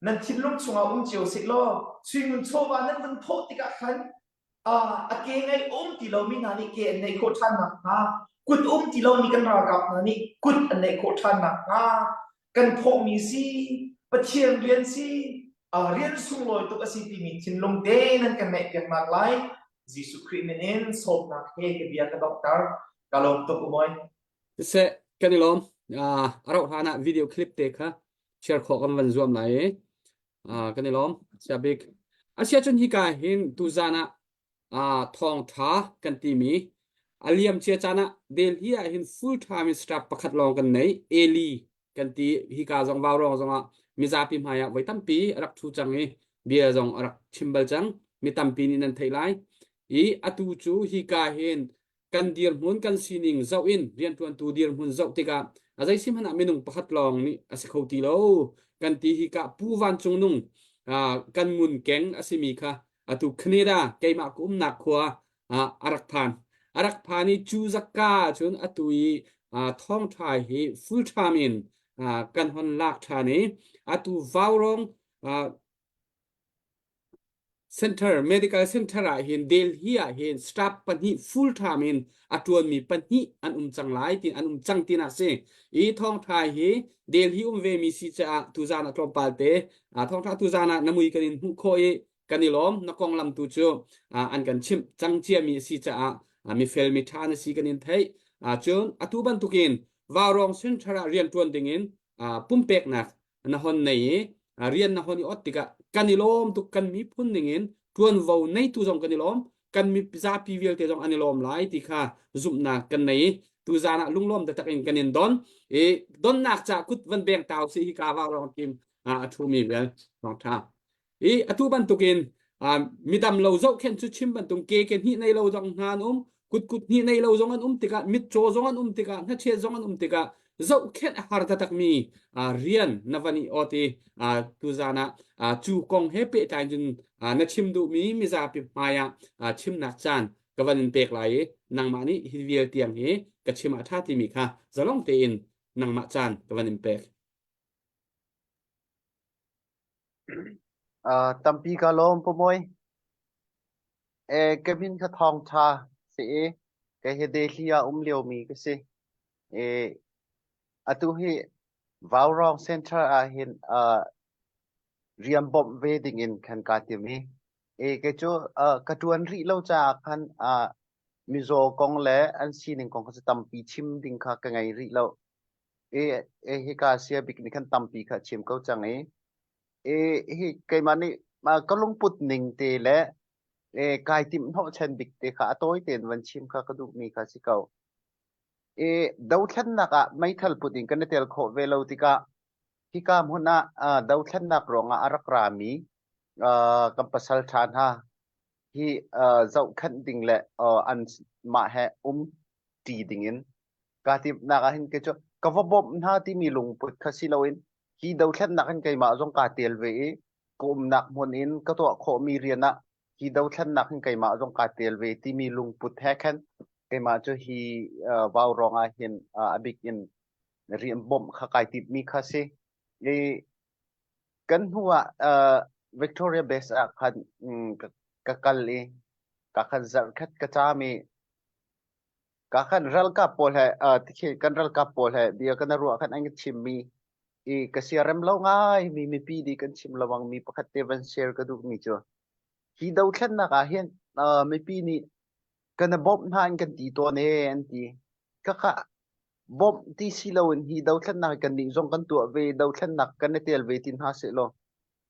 nan thinlung chungah um cio seh law suingun chawva nan vun thawh tikah khan a ke ngei um ti lomi hna nih ke an neih khawh ṭhan nakhnga kut um ti lomi kan ralkap hna nih kut an neih khawh ṭhan nakhnga kan thawhmi si Pathian rian si rian sunglawi tuk a si timi thinlung te nan kan neihpiaknak lai Jesuh Khrih min in sawmnak he ka bia ka donghter ka lawm tuk umawi Siseh kan i lawm a rauh hlan ah video clip te kha share khawh kan van zuam lai i kan i lawm sia bik asia cun hika hin tuzan ah thawngtha kan timi a liam cia caan ah Delhi ah hin full time in staff pakhat lawng kan nei Eli kan ti hika zong vaurawng zong ah mizapi hmai ah voi tampi a rak thu cang i bia zong a rak chim bal cang mi tampi nih nan theih lai i atu cu hika hin kan dirhmun kan sining zoh in rianṭuantu dirhmun zoh tikah a zei si hmanh ah minung pakhat lawng nih a si kho ti lo kan ti hika Pu Van Cung Nung kan ngun keng a simi kha atu Canada keimah ka umnak khua a rak phan a rak phan i cu zakka cun atu i thawngṭha hi full time in kan hon lak ṭhan i atu Vaurawng Center Medical Center ah hin Delhi ah hin staff pahnih full time in a ṭuanmi pahnih an um cang lai ti an um cang tina si i thawngṭha hi Delhi um ve mi si caah tuzan ah tlawmpal te thawngṭha tuzan ah na mui kan in hmuh khawh i kan i lawm na konglam tu cu an kan chimh cang ciami a si caah mifel mi ṭha na si kan in theih cun atu bantukin Vaurawng Center ah rian ṭuan dingin pumpeknak na hon nei i rian na hon i ot tikah kan i lawm tuk kan miphun ningin ṭuanvo neitu zong kan i lawm kan mizapi vialte zong an i lawm lai ti kha zumhnak kan nei i tuzan ah lunglawm taktak in kan in don i donnak ca kut van beng tau si hi ka vaurawng team a ṭhumi vial thawngṭha I atu bantukin midam lo zohkhenh cu chim bantuk ke ke hnih nei lo zong hna an um kut kut hnih nei lo zong an um tikah mitcaw zong an um tikah hnachet zong an um tikah zohkhenh a har taktakmi rian na van i awt i tuzan ah cu kong he pehtlai cun na chim duhmi mizapi hmai ah chimnak caan ka van in pek lai i nangmah nih hi vial tiang hi ka chim ah ṭha timi kha zalong tein nangmah caan ka van in pek. Tampi ka lawm Pu Mawi. Ka min kha Thawng Ṭha si i kei hi Delhi ah um liomi ka si. Atu hi Vaurawng Center ah hin rian bawmh ve dingin khan kaa tim i kei cu ka ṭuan rih lo caah khan mizaw kong le an sining kong kha cu tampi chim ding kha ka ngei rih lo. Hika sia bik nih khan tampi kha a chim ko cang i hi keimah nih ka lungput ning te le kai timh hnawhchan bik te kha a tawi tein van chim kha ka duhmi kha si ko. Dothlennak ah meithal put in kan i tel khawh ve lo tikah hika hmun ah dothlennak ruangah a rak rami kan pasal ṭha hna hi zohkhenh ding le an mah he um ṭi dingin kaa timhnak ah hin kei cu ka va bawmh hna timi lungput kha si loin hi dothlennak hin keimah zong kaa tel ve i ka umnak hmun in ka tuah khawhmi rian ah hi dothlennak hin keimah zong kaa tel ve timi lungput he khan keimah cu hi vaurawng ah hin a bik in rian bawmh kha kai timhmi kha si. I kan hnu ah Victoria Base ah khan ka kal i ka khan zarh khat ka caam i Ka khan ralkap pawl he tikhi kan ralkap pawl he bia kan ruah khan an ka chimmi. I ka siarem lo ngai mi mipi nih kan chim lawang mi pakhat te van share ka duh mi cu hi dothlennak ah hin uh, mipi nih kan i bawmh hna in kan ti tawn e an ti. Khakha bawmh ti si loin hi dothlennak kan nih zong kan tuah ve dothlennak kan i tel ve ti hna seh law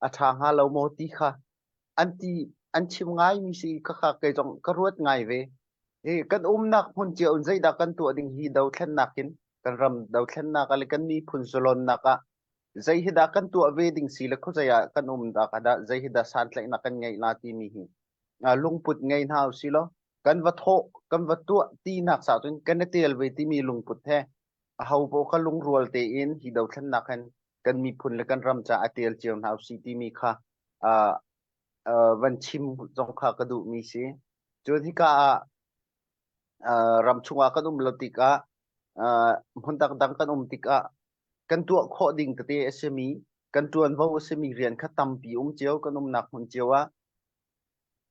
a ṭha hnga lo maw ti kha an ti an chim ngai mi si khakha kei zong ka ruat ngai ve. Hi kan umnak hmun cio in zeidah kan tuah ding hi dothlennak in kan ram dothlennak ah le kan miphun zalonnak ah zei hi dah kan tuah ve ding si le khuazei ah kan um dah dah zei hi dah santlaihnak kan ngeih la timi hi lungput ngei hna usih law kan va thawh kan va tuah tinak sa cun kan i tel ve timi lungput he aho paoh kha lungrual tein hi dothlennak hin kan miphun le kan ram ca a tel cio hna usih timi kha uh, uh, van chim zong kha ka duhmi si. Cun hika ah uh, ram chungah kan um lo tikah uh, hmun dangdang kan um tikah kan tuah khawh ding tete a simi kan ṭuanvo a simi rian kha tampi um cio kan umnak hmun cio ah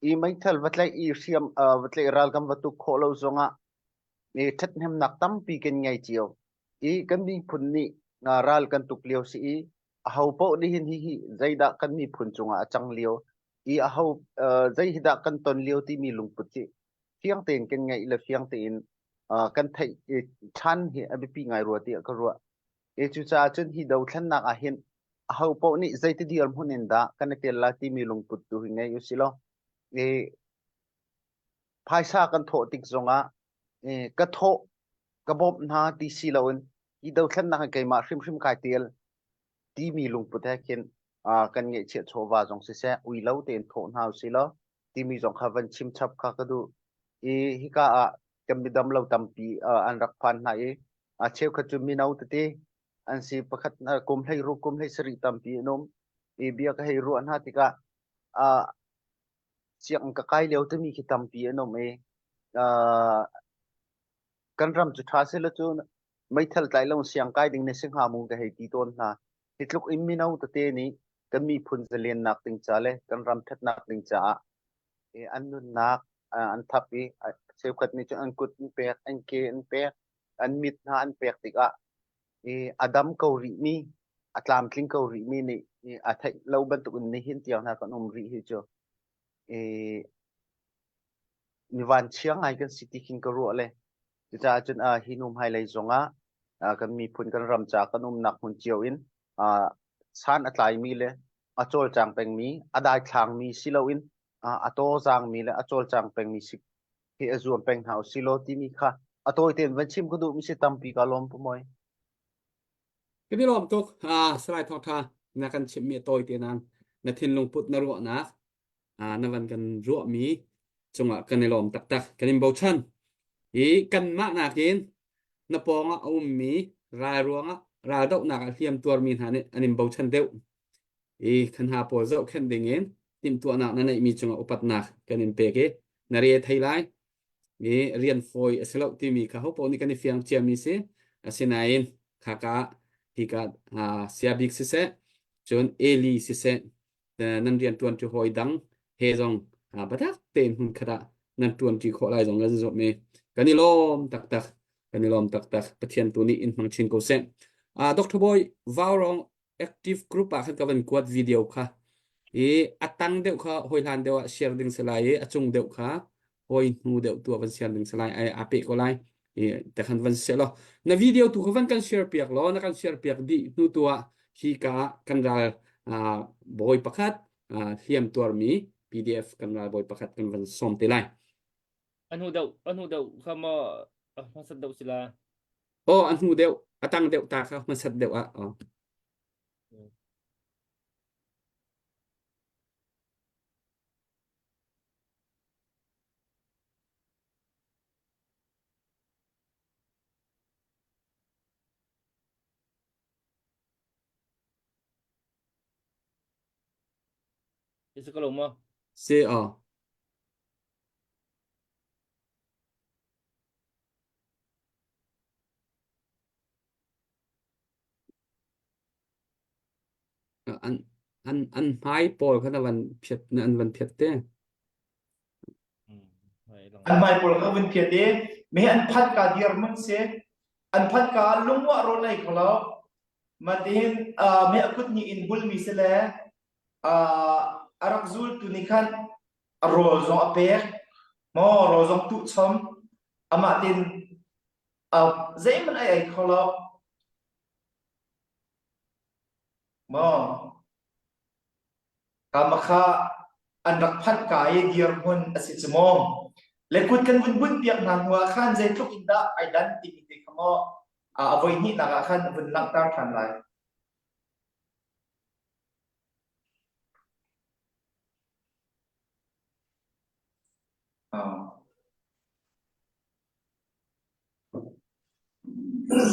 i meithal va tlaih i hriam uh, va tlaih ral kan va tuk khawh lo zongah i ṭhathnemnak tampi kan ngei cio i kan miphun nih uh, ral kan tuk lio si i aho paoh nih hin hihi zeidah kan miphun cungah a cang lio i aho uh, zei hi dah kan ton lio timi lungput hi fiang tein kan ngeih le fiang tein uh, kan theih ṭhan hi a biapi ngai rua tiah ka ruah. E cucaah cun hi dothlennak ah hin aho paoh nih zeiti dirhmun in dah kan i tel lai timi lungput tu hi ngei usih law e, phaisa kan thawh tik zongah e, ka thawh ka bawmh hna ti si loin hi dothlennak hi keimah hrimhrim kai tel timi lungput he khin uh, kan ngeihchiah chawva zong siseh ui lo tein thawh hna usih law timi zong kha van chim chap kha ka duh. I hika ah kan midam lo tampi uh, an rak phan hna i a cheukhat cu mino tete an si pakhat kum hlei ruk kum hlei sarih tampi an um i bia ka hei ruah hna tikah uh, sianginn ka kai lio timi khi tampi an um i uh, kan ram cu ṭha seh law cu meithal tlai lo siang kai ding na si hnga mu ka hei ti tawn hna. Hi tluk in mino tete nih kan miphun zalennak ding ca le kan ram ṭhatnak ding caah an nunnak an thap i cheukhat nih cun an kut an pek, an ke an pek, an mit hna an pek tikah i a dam ko rihmi, a tlamtling ko rihmi nih a theih lo bantuk in nihin tiang hna kan um rih hi cu i mi vanchia ngai kan si ti khin ka ruah le cucaah cun uh, hi nu hmailei zongah uh, kan miphun kan ram ca kan umnak hmun cio in uh, san a tlaimi le a cawlcang pengmi a daithlangmi si loin uh, a tawzaangmi le a cawlcang pengmi si hi a zuam peng hna usih law timi kha a tawi tein van chim ka duhmi si tampi ka lawm pu moi. Kan i lawm tuk. Ah, Salai Thawngtha na kan chimhmi a tawi te nain na thinlung put na ruahnak na van kan ruahmi cungah kan i lawm taktak. Kan in bochan. I kanmah nakin na pawngah a ummi ral ruangah raldohnak ah hliam tuarmi hna nih an in bochan deuh. I khan hna pawl zohkhenh dingin timhtuahnak na neihmi cungah upatnak kan in pek i na re thei lai. I rian fawi a si lo timi kha hopaoh nih kan i fiang ciami si. Asinain khaka hika sia bik siseh, cun Eli siseh, nan rian ṭuanṭi hawi dang he zong biatak tein hmunkhat ah nan ṭuanṭi khawh lai zong kan zumh i kan i lawm taktak kan i lawm taktak Pathian tu nih in hmang chin ko seh. Dr. Boy Vaurong active group ah khan ka van kuat video kha i a tang deuh kha hawi hlan deuh ah share ding si lai i a cung deuh kha hawi hnu deuh tu ah van share ding si lai ai a pe ko lai i te khan van se law na video tu kha van kan share piak law na kan share piak dih hnu tu ah hi ka kan ral bawi pakhat hliam tuarmi PDF kan ral bawi pakhat kan van som te lai a hnu deuh a hnu deuh kha maw hmasat deuh sila oh a hnu deuh a tang deuh ta kha hmasat deuh ah oh Isa ko lo maw? Si aw. An an an hmai pawl kha na van phiat na an van phiat te. An hmai pawl kha van phiat i me an phat ka dir mun si an phat ka lungwa rawl ei kho lo. Matihin uh, me a kut nih in bulmi si le uh, a rak zultu nih khan a rawl zong a pek maw rawl zong tuh chom amah tin uh, zeihmanh ai ei kho lo maw Kama kha an rak phanh ka i dirhmun a si cu maw? Le kut kan vun bunh piak hna hnu ah khan zeitluk in dah ai dan timi te kha maw a voi hnihnak ah khan vun langhter ṭhan lai. Oh.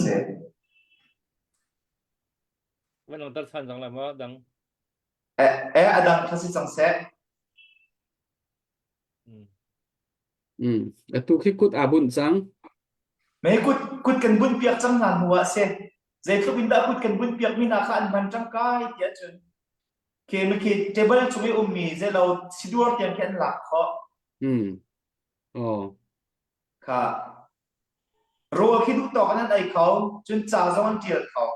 Seh. Van langhter ṭhan cang lai maw dang? Eh, eh a dang kha si cang seh. Mm. Atu khi kut aa bunh cang. Me kut kut kan bunh piak cang hna hnu ah si. Zeitluk in dah kut kan bunh piak mi hna kha an hman ṭangkai tiah cun khi mi khi table cung i ummi zeilo siduar tiang khi an lak khawh. Mm. Oh. Kha rawl khi duh tawk in an ei kho, cun ca zong an ṭial kho.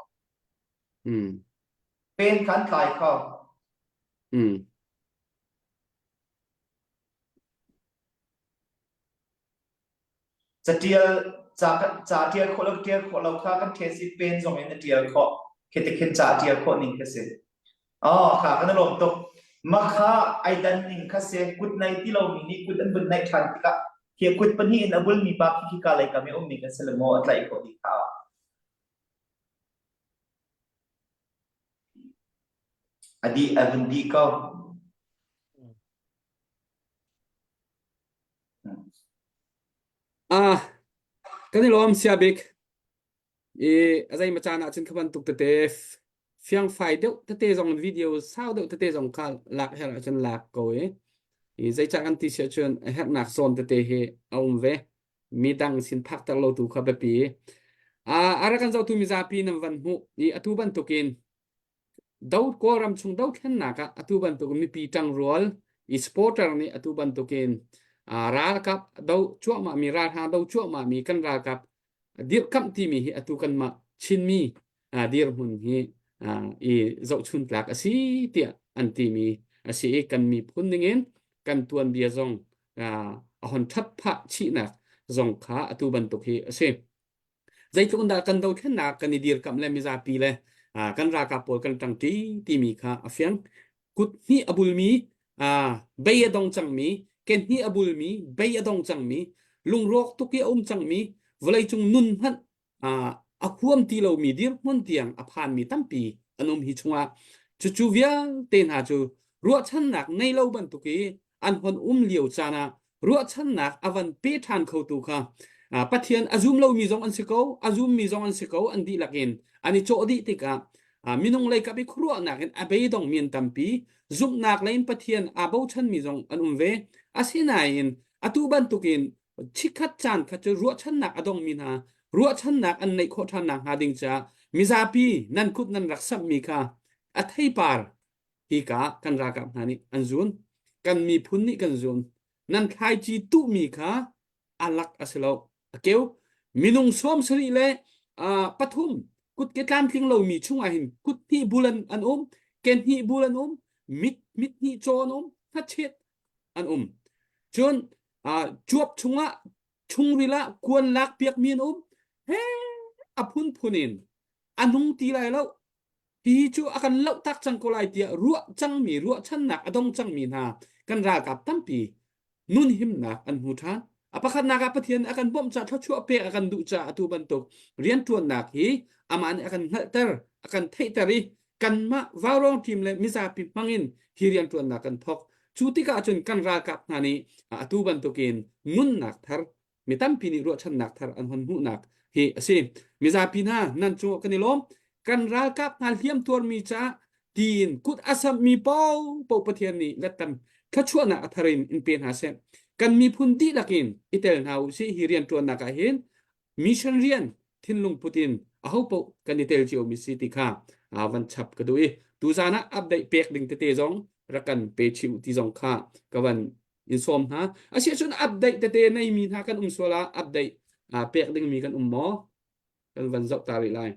Mm. Pen kha an tlai kho. Mm. Catial ca ca ṭial khawh lo ṭial khawh lo kha kan ṭhen si pen zong in a ṭial khawh. Khi te khin ca ṭial khawh ning kha si. Oh, kha kan i lawm tuk. Mah kha ai dan ning kha si. Kut nei ti lomi nih kut an vun naih ṭhan tikah khi kut pahnih in a bulmi pa khi khika lei kam i ummi kan si le maw a tlaih khawh dih kha. A dih a vun dih ko. Ah, kan i lawm sia bik. I a zei ma caan ah cun kha bantuk tete fiangfai deuh tete zong video sau deuh tete zong kha lak herh ahcun lak ko i i zeicah kan ti si ahcun a herhnak zawn tete hi a um ve. Midang sin phakter lo tu kha biapi. Ah, a rak kan zohtu mizapi nan van hmuh i atu bantukin Do Kawlram chung dothlennak ah atu bantuk mipi ṭangrual i supporter nih atu bantukin ralkap do cuahmah mi ralhrang do cuahmah mi kan ralkap dirhkamh timi hi atu kanmah Chinmi dirhmun hi i zohchun tlak a si tiah an timi a si i kan miphun ningin kan tuanbia zong a hon ṭhat phah chihnak zong kha atu bantuk hi a si. Zeitluk in dah kan dothlennak kan i dirkamh le mizapi le kan ralkap pawl kan ṭangṭi timi kha a fiang. Kut hnih a bulmi, bei a dong cangmi, ke hnih a bulmi, bei a dong cangmi, lungrawk tuk i a um cangmi, vawleicung nun hmanh a huam ti lomi dirhmun tiang a phanmi tampi an um hi chungah cucu vialte hna cu ruahchannak ngei lo bantuk i an hon um lio caan ah ruahchannak a van pe ṭhan khotu kha Pathian a zum lomi zong an si ko a zummi zong an si ko an dihlak in an i cawh dih tikah minung lei kap i khuaruahnak in a beidongmi an tampi zumhnak lei in Pathian aa bochanmi zong an um ve asinain atu bantukin chikkhat caan kha cu ruahchannak a dongmi hna ruahchannak an neih khawh ṭhan nakhnga ding caah mizapi nan kut nan rak samhmi kha a theipar hika kan ralkap hna nih an zun kan miphun nih kan zun nan thlaici tuhmi kha a lak a si lo a keu minung sawm sarih le pathum kutke tlamtling lomi chungah hin kut hnih bul an, an um ke hnih bul an um mit mit hnih caw an um hnachet an um cun cuap chungah chungril ah kuan lak piakmi an um he a phunphun in a nung ti lai lo Hihi cu a kan lohtak cang ko lai tiah ruah cangmi ruahchannak a dong cangmi hna kan ralkap tampi nun himnak an hmu ṭhan. A pakhatnak ah Pathian a kan bawmh caah thluachuah pek a kan duh caah atu bantuk rianṭuannak hi amah nih a kan hngalhter, a kan theihter i kanmah vaurawng team le mizapi hmangin hi rianṭuannak kan thawk. Cu tikah cun kan ralkap hna nih atu bantukin nunnak thar mi tampi nih ruahchannak thar an hon hmuhnak hi a si. Mizapi hna nan cungah kan i lawm. Kan ralkap hna hliam tuarmi caah tiin kut a samhmi paohpaoh Pathian nih lettam thluachuahnak a thar in in pe hna seh. Kan miphun dihlak in i tel hna u sih hi rianṭuannak ah hin mission rian thinlung put in ahopaoh kan i tel ciomi si ti kha van chap ka duh i tuzaan ah update pek ding tete zong rak kan pe chih u ti zong kha ka van in sawm hna. Asiahcun update tete neimi hna kan um sual ah update pek dingmi kan um maw? Kan van zoh ta rih lai.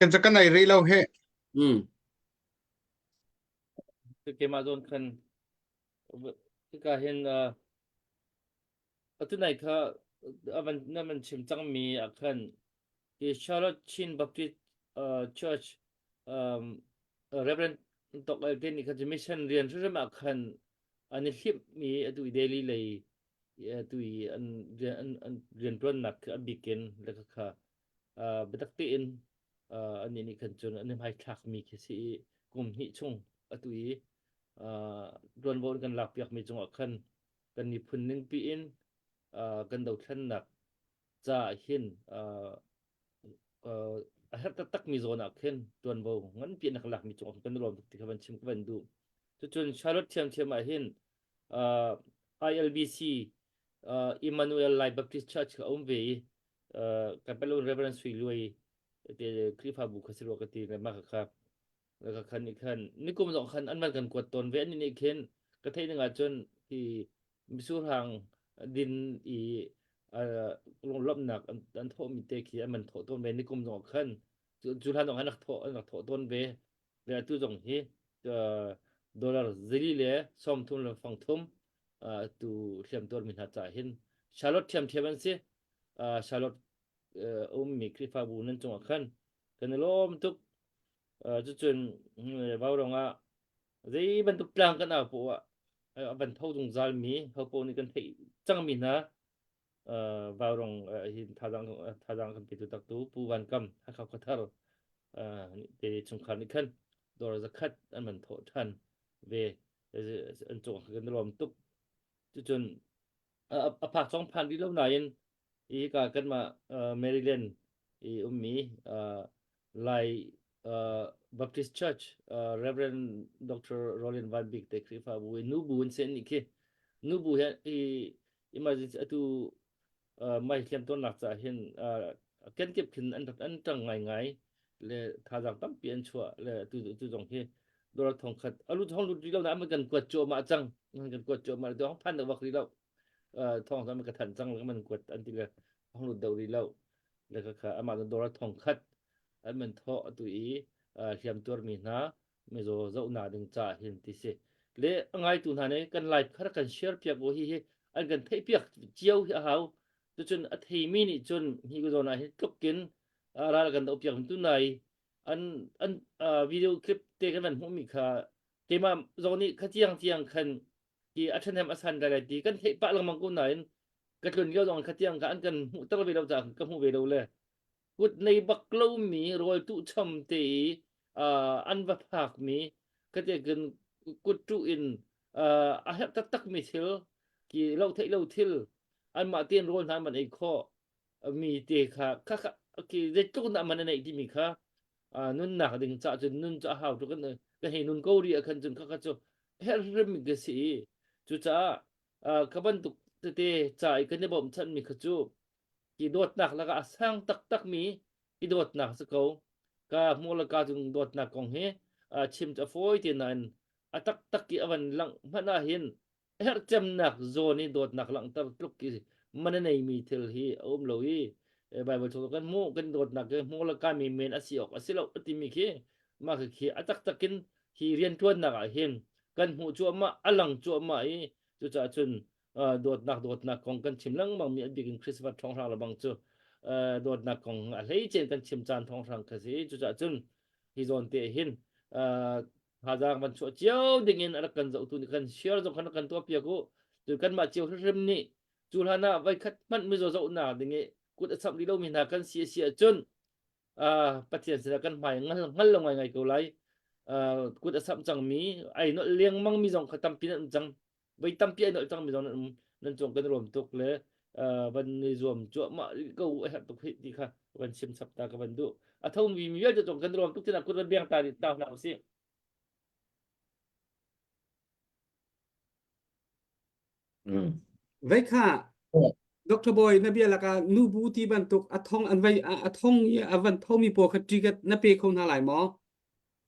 Kan ca kan ei rih lo he. Mm. Keimah zawn khan hika hin uh, atu nai kha avan na man chim cangmi ah khan hi Charlotte Chin Baptist uh, Church um, Reverend Tok El te nih khan mission rian hrimhrim ah khan an i hlimh mi atu i Delhi lei atu i an rian an, an rianṭuannak a bikin le kha uh, biatak tein uh, annih nih khan cun an i hmaithlakmi khi si i kum hnih chung atu i uh, ṭuanvo an kan lakpiakmi cungah khan kan miphun ningpi in uh, kan dothlennak caah hin uh, uh, a herh taktakmi zawn ah khin ṭuanvo nganpi an rak lakmi cungah kan i lawm tuk ti kha van chim ka van duh. Cucun Charlotte ṭhiamṭhiam ah hin uh, ILBC uh, Emmanuel Lai Baptist Church kha a um ve i uh, kan pelun Reverend Sui Luai te Khrihfabu kha si rua ka ti le mah kha kha khan nih khan nikum zong khan an van kan kuat tawn ve an nih khin ka theih ning ahcun hi misurhang din i lunglawmhnak an thawhmi te khi an man thawh tawn ve nikum zong khan cu hlan zong an rak thawh an rak thawh tawn ve le atu zong hi dollar zili le 30 le fang thum tu hliam tuar mi hna ca hin Charlotte thiamthiam an si Charlotte ummi Khrihfabu nan cungah khan kan i lawm tuk cucun vaurawng ah zei bantuk tlang kan au poah ah a van tho zungzal mi hopo nih kan theih cangmi hna vaurawng hin thazang thazang kan petu taktu Pu Van Kam Hakha Khuathar te chungkhar nih khan dawr zakhat an man thawh than ve an cung kan lawm tuk cucun a phak zong phan rih lo nain hi ka kanmah Maryland i ummi Lai Baptist Church Reverend Dr. Roland Van Bik te Khrihfabu i nubu an sen nih khi nubu he i emergency atu mai hliam tuarnak caah hin kenkip khin an an ṭang ngaingai le thazaang tampi an chuah le tu tu zong hi dollar thong khat alu thong lut rih lo na an kan kuat cuahmah cang an kan kuat cuahmah dong phan deuh bak rih lo thong zong ka thanh cang le man kuat an ti le thong lut deuh rih lo le kha kha amah dollar thong khat an man thawh atu i hliam tuarmi hna mizaw zohnak ding ca hin ti si le a ngaitu hna nih kan live kha kan share piak u hi hi an kan theih piak cio hi a hau cucun a theimi nih cun hi ka zawn ah hin tlukin ral kan doh piak tu nai an an video clip te kan van hmuhmi kha keimah zong nih kha tiang tiang khan hi a ṭhahnem a san lai ti kan theih pah lengmang ko nain ka tlun lio zong kha tiang kha an kan hmuhter ve lo caah ka hmu ve lo le kut nei bak lomi rawl tuh chom te i an va phakmi kate kan kut ṭuh in a herh taktakmi thil ki lo theih lo thil anmah tein rawl hna man ei khawh mi te kha kha kha ki zeitluk na man a neih timi kha nunnak ding ca cun nun cu a hau tu kan ka hei nun ko ri ah khan cun kha kha cu herh mi ka si i cucaah ka bantuk tete ca i kan i bawmchanmi kha cu i dawtnak lakah a sang taktak mi i dawtnak si ko ka hmuh le ka cung dawtnak kong hi chim cu a fawi te nain a taktak i a van langh hmanh ah hin herhcemnak zawn i dawtnak langhter tluk i man a neimi thil hi a um lo i Bible chung kan hmuh kan dawtnak hi hmuh le kami men a si awk a si lo a timi khi mah khi a taktak in hi rianṭuannak ah hin kan hmuh cuahmah a lang cuahmah i cucaah cun dawtnak dawtnak kong kan chim lengmang mi a bik in Christmas thawnghrang le bang cu dawtnak kong a hleicen kan chim caan thawnghrang kha si cucaah cun hi zawn te hin thazaang van chuah cio ding in a rak kan zohtu nih kan share zong khan rak kan tuah piak u cu kanmah cio hrimhrim nih cu hlan ah voi khat hmanh mizaw zohnak ding i kut a samh rih lomi hna kan si a si ahcun Pathian sinah kan hmai ngal hngal lo ngaingai ko lai kut a samh cangmi ai nolh lengmang mi zong kha tampi nan um cang voi tampi ai nolh cangmi zong nan um nan cung kan ruam tuk le van ni zuam cuahmah ko a herh tuk hi ti kha van chim chap ta ka van duh a tho mi mi vialte cung kan ruam tuk tina kut van biang ta ta hna usih Vei kha Dr. Boy na bia laka nu bu ti bantuk a thong an vai a thong i a van thomi pawl kha ticket na pe kho hna lai maw?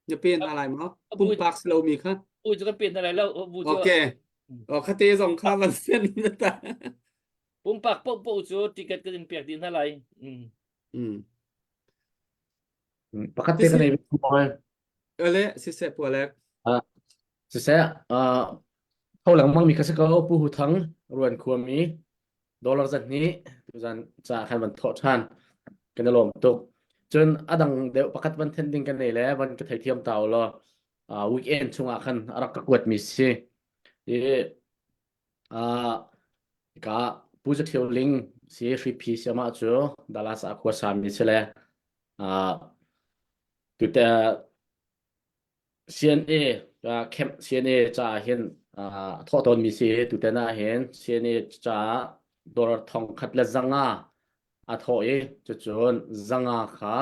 Na pe hna lai maw? Pumpak si lomi kha. Bu cu kan pe hna lai lo. Bu cu Okay. O khate zong kha van sen na ta. Pumpak poh poh cu ticket kan in pek dih hna lai. Mm. Mm. Pakhat te ka nei mawi. Ale siseh pualek. Ah siseh ah tho lengmang mi kha si ko Pu Hu Thang Ruan khuami dollar zat nih tuzan ca khan van thawh ṭhan kan i lawm tuk. Cun a dang deuh pakhat van then ding kan nei le van ka theithiam ta u law uh, weekend chungah khan a rak ka kuat mi si. I uh, ka Pu Za Thio Ling si Hriphi si amah cu Dallas ah khua sami si le uh, tute CNA camp CNA caah hin a thawh tawnmi si. Tutan ah hin CNA caah dollar thong khat le zanga a thawh i cucun zanga kha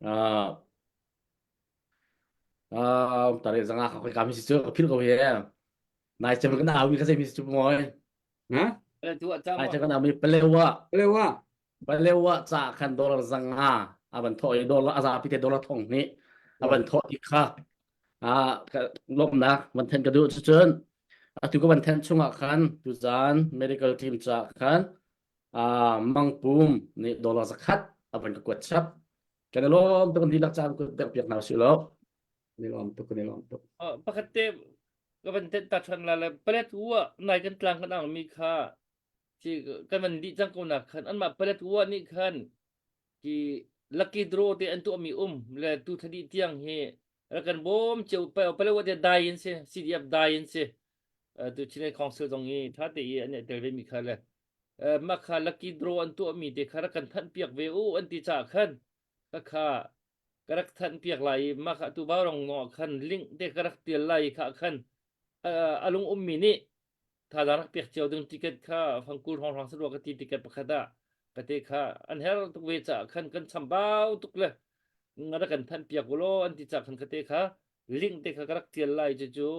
uh, uh, tari zanga kha khoi ka mi si cu ka philh ko hi nai cem kan au mi ka zei mi si cu moi Ha? Nai cem kan au mi palewa Palewa. Palewa ca khan dollar zanga a van thawh i dollar a zapi te dollar thong hnih a van thawh ti kha a lawmhnak van then ka duh cucun atu ka van then chungah khan tuzan medical team ca khan mangpum nih dollar zakhat a van ka kuat chap kan i lawm tuk dihlak caan kut pek piak hna usih law Kan i lawm tuk kan i lawm tuk. Pakhat te ka van tet ta than la le palet wa nai kan tlang kan ang mi kha Ci kan van dih cang ko nak khan anmah Paletwa nih khan ki lucky draw te an tuahmi um le tu thadi tiang hi rak kan bawm cio Paletwa te dai in si CDF dai in si tu Chinai Council zong i tha te i an tel ve mi kha le mah kha lucky draw an tuahmi te kha rak kan thanh piak ve u an ti caah khan ka kha ka rak thanh piak lai i mah kha tu vaurong no khan link te ka rak tial lai kha khan a lung ummi nih thazaang rak pek cio ding ticket kha fangkul hrawnghrang sarua ka ti ticket pakhat ah ka te kha an her tuk ve caah khan kan chambau tuk le nga rak kan thanh piak ulaw an ti caah khan ka te kha link te kha ka rak tial lai cu cu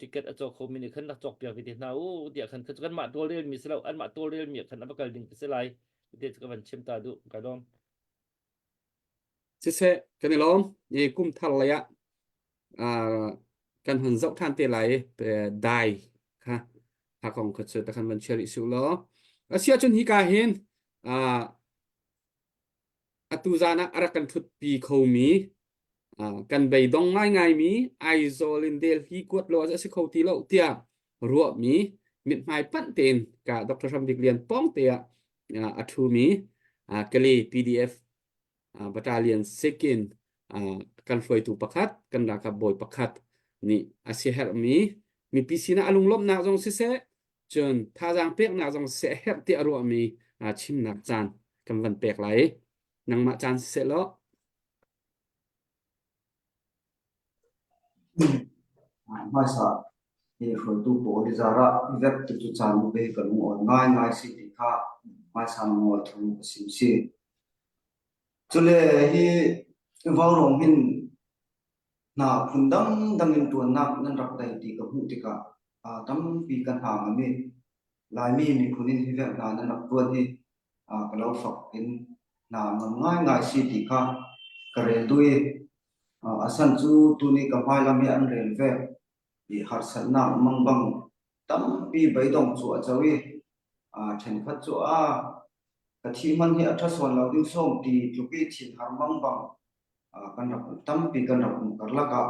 ticket a cawk kho mi nih khan rak cawk piak ve te hna u tiah khan kan mah tawlrel mi si lo an mah tawlrel mi khan a va kal ding ka si lai te cu ka van chim ta duh ka lawm Siseh kan i lawm i kum thar lei ah kan hun zoh ṭhan te lai i dai kha kha kong kha cu takhan van share rih su law asiahcun hika hin atu zan ah a rak kan ṭhutpi khomi kan beidong ngaingaimi Aizawl in Delhi kuat lo a si kho ti lo tiah ruahmi mithmai panh tein ka Dr. Hram Bik Lian pawng te ah a ṭhumi Kali PDF battalion sikin kan hruaitu pakhat kan ralkap bawi pakhat nih a siaherhmi mipi sinah a lunglawmhnak zong siseh cun thazaang peknak zong siseh a herh tiah a ruahmi chimnak caan kan van pek lai nangmah caan siseh law Hmaisa hi hruaitu pawl i zarah i vek tu cu caan pe ka lungawi ngaingai si ti kha hmaisa nawl thu ka sim si. Cule hi vaurawng hin hna phun dangdang in ṭuannak nan rak dai ti ka hmuh tikah tampi ka hna ngam i Laimi miphun in hi vek hna nan rak ṭuan hi ka lo fak in hna ngam ngaingai si ti kha ka rel duh i a san cu tuni ka hmailam i an rel ve i harsatnak mangbang tampi beidong cu a co i ṭhenkhat cu a ka thi man hi a ṭha sawn lo ding sawm ti tluk i thinhar mangbang kan rak tampi kan rak um karlak ah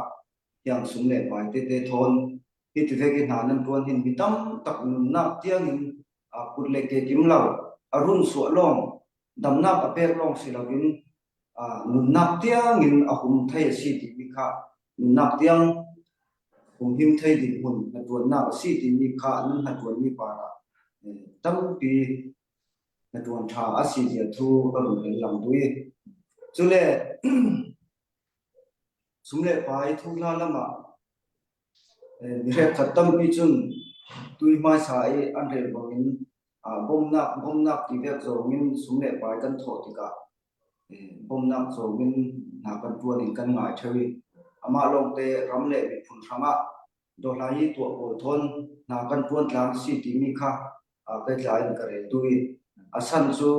tiang sum le pai tete thawn hi ti vek i hna nan ṭuan hin mi tam tak nunnak tiangin kut le ke kim lo a run suah lawng damnak a pek lawng si loin nunnak tiangin a hum thei a si timi kha nunnak tiang humhim thei dinhmun hnaṭuannak a si timi kha nan hnaṭuanmi par ah tampi hnaṭuan ṭha a si zia thu ka run rel lang dui. Cule sum le pai thuhla lam ah Mihrek tampi cun tui hmaisa i an rel bangin bawmhnak bawmhnak ti vek zongin sum le pai kan thawh tikah bawmhnak zongin hna kan ṭuan in kan ngai ṭheo i amah lawngte ram le miphun hrangah dawhla i tuah pawl thawn hna kan ṭuan tlang si timi kha keitlai in ka rel duh i a san cu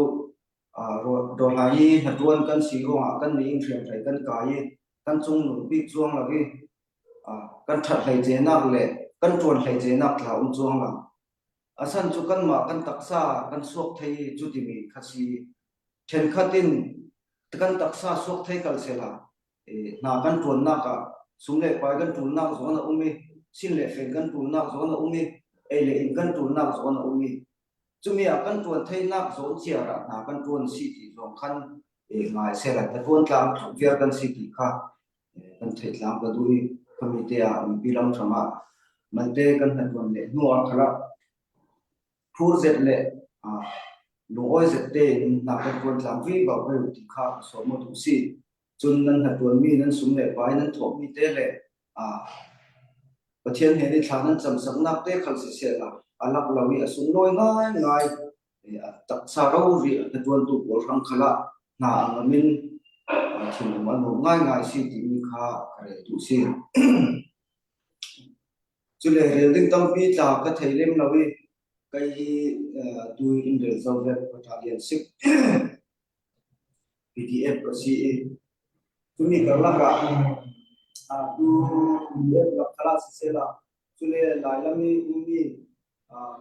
dawhla i hnaṭuan kan si ruangah kan nih in hriamhrei kan kai i kan cungnung bik cuang lo i kan ṭhat hleicenak le kan ṭuan hleicenak tla um cuang lo. Asan cu kanmah kan taksa kan suak thei cu timi kha si. Ṭhenkhat in. Kan taksa suak thei kal sela hna kan ṭuannak ah sum le pai kan ṭulnak zawn a um i sin le fen kan ṭulnak zawn a um i ei le inn kan ṭulnak zawn a um i cumi ah kan ṭuan theinak zawn ciar ah hna kan ṭuan si ti zong khan ngai sela na ṭuan tlang viar kan si ti kha kan theih tlang ka duh i khami te ah mipi lam hram ah malte kan hnaṭuan le hnu ah khala phur zet le lungawi zet tein hna kan ṭuan tlang vi ko ve ti kha ka sawm duh si. Cun nan hnaṭuanmi nan sum le pai nan thawhmi te le Pathian he ni thla nan cam saknak te khal siseh la a lak lo i a sunglawi ngaingai a taksa rori a hnaṭuantu pawl hrang khal ah hna a ngam in thinlung a nuam ngaingai si timi kha ka rel duh si. Cule rel ding tampi tla ka thei lem lo i kei hi tu in rel zo vek battalion sik PDF ka si i cumi karlak ah tu PDF lak khala sisela cule Lailam i ummi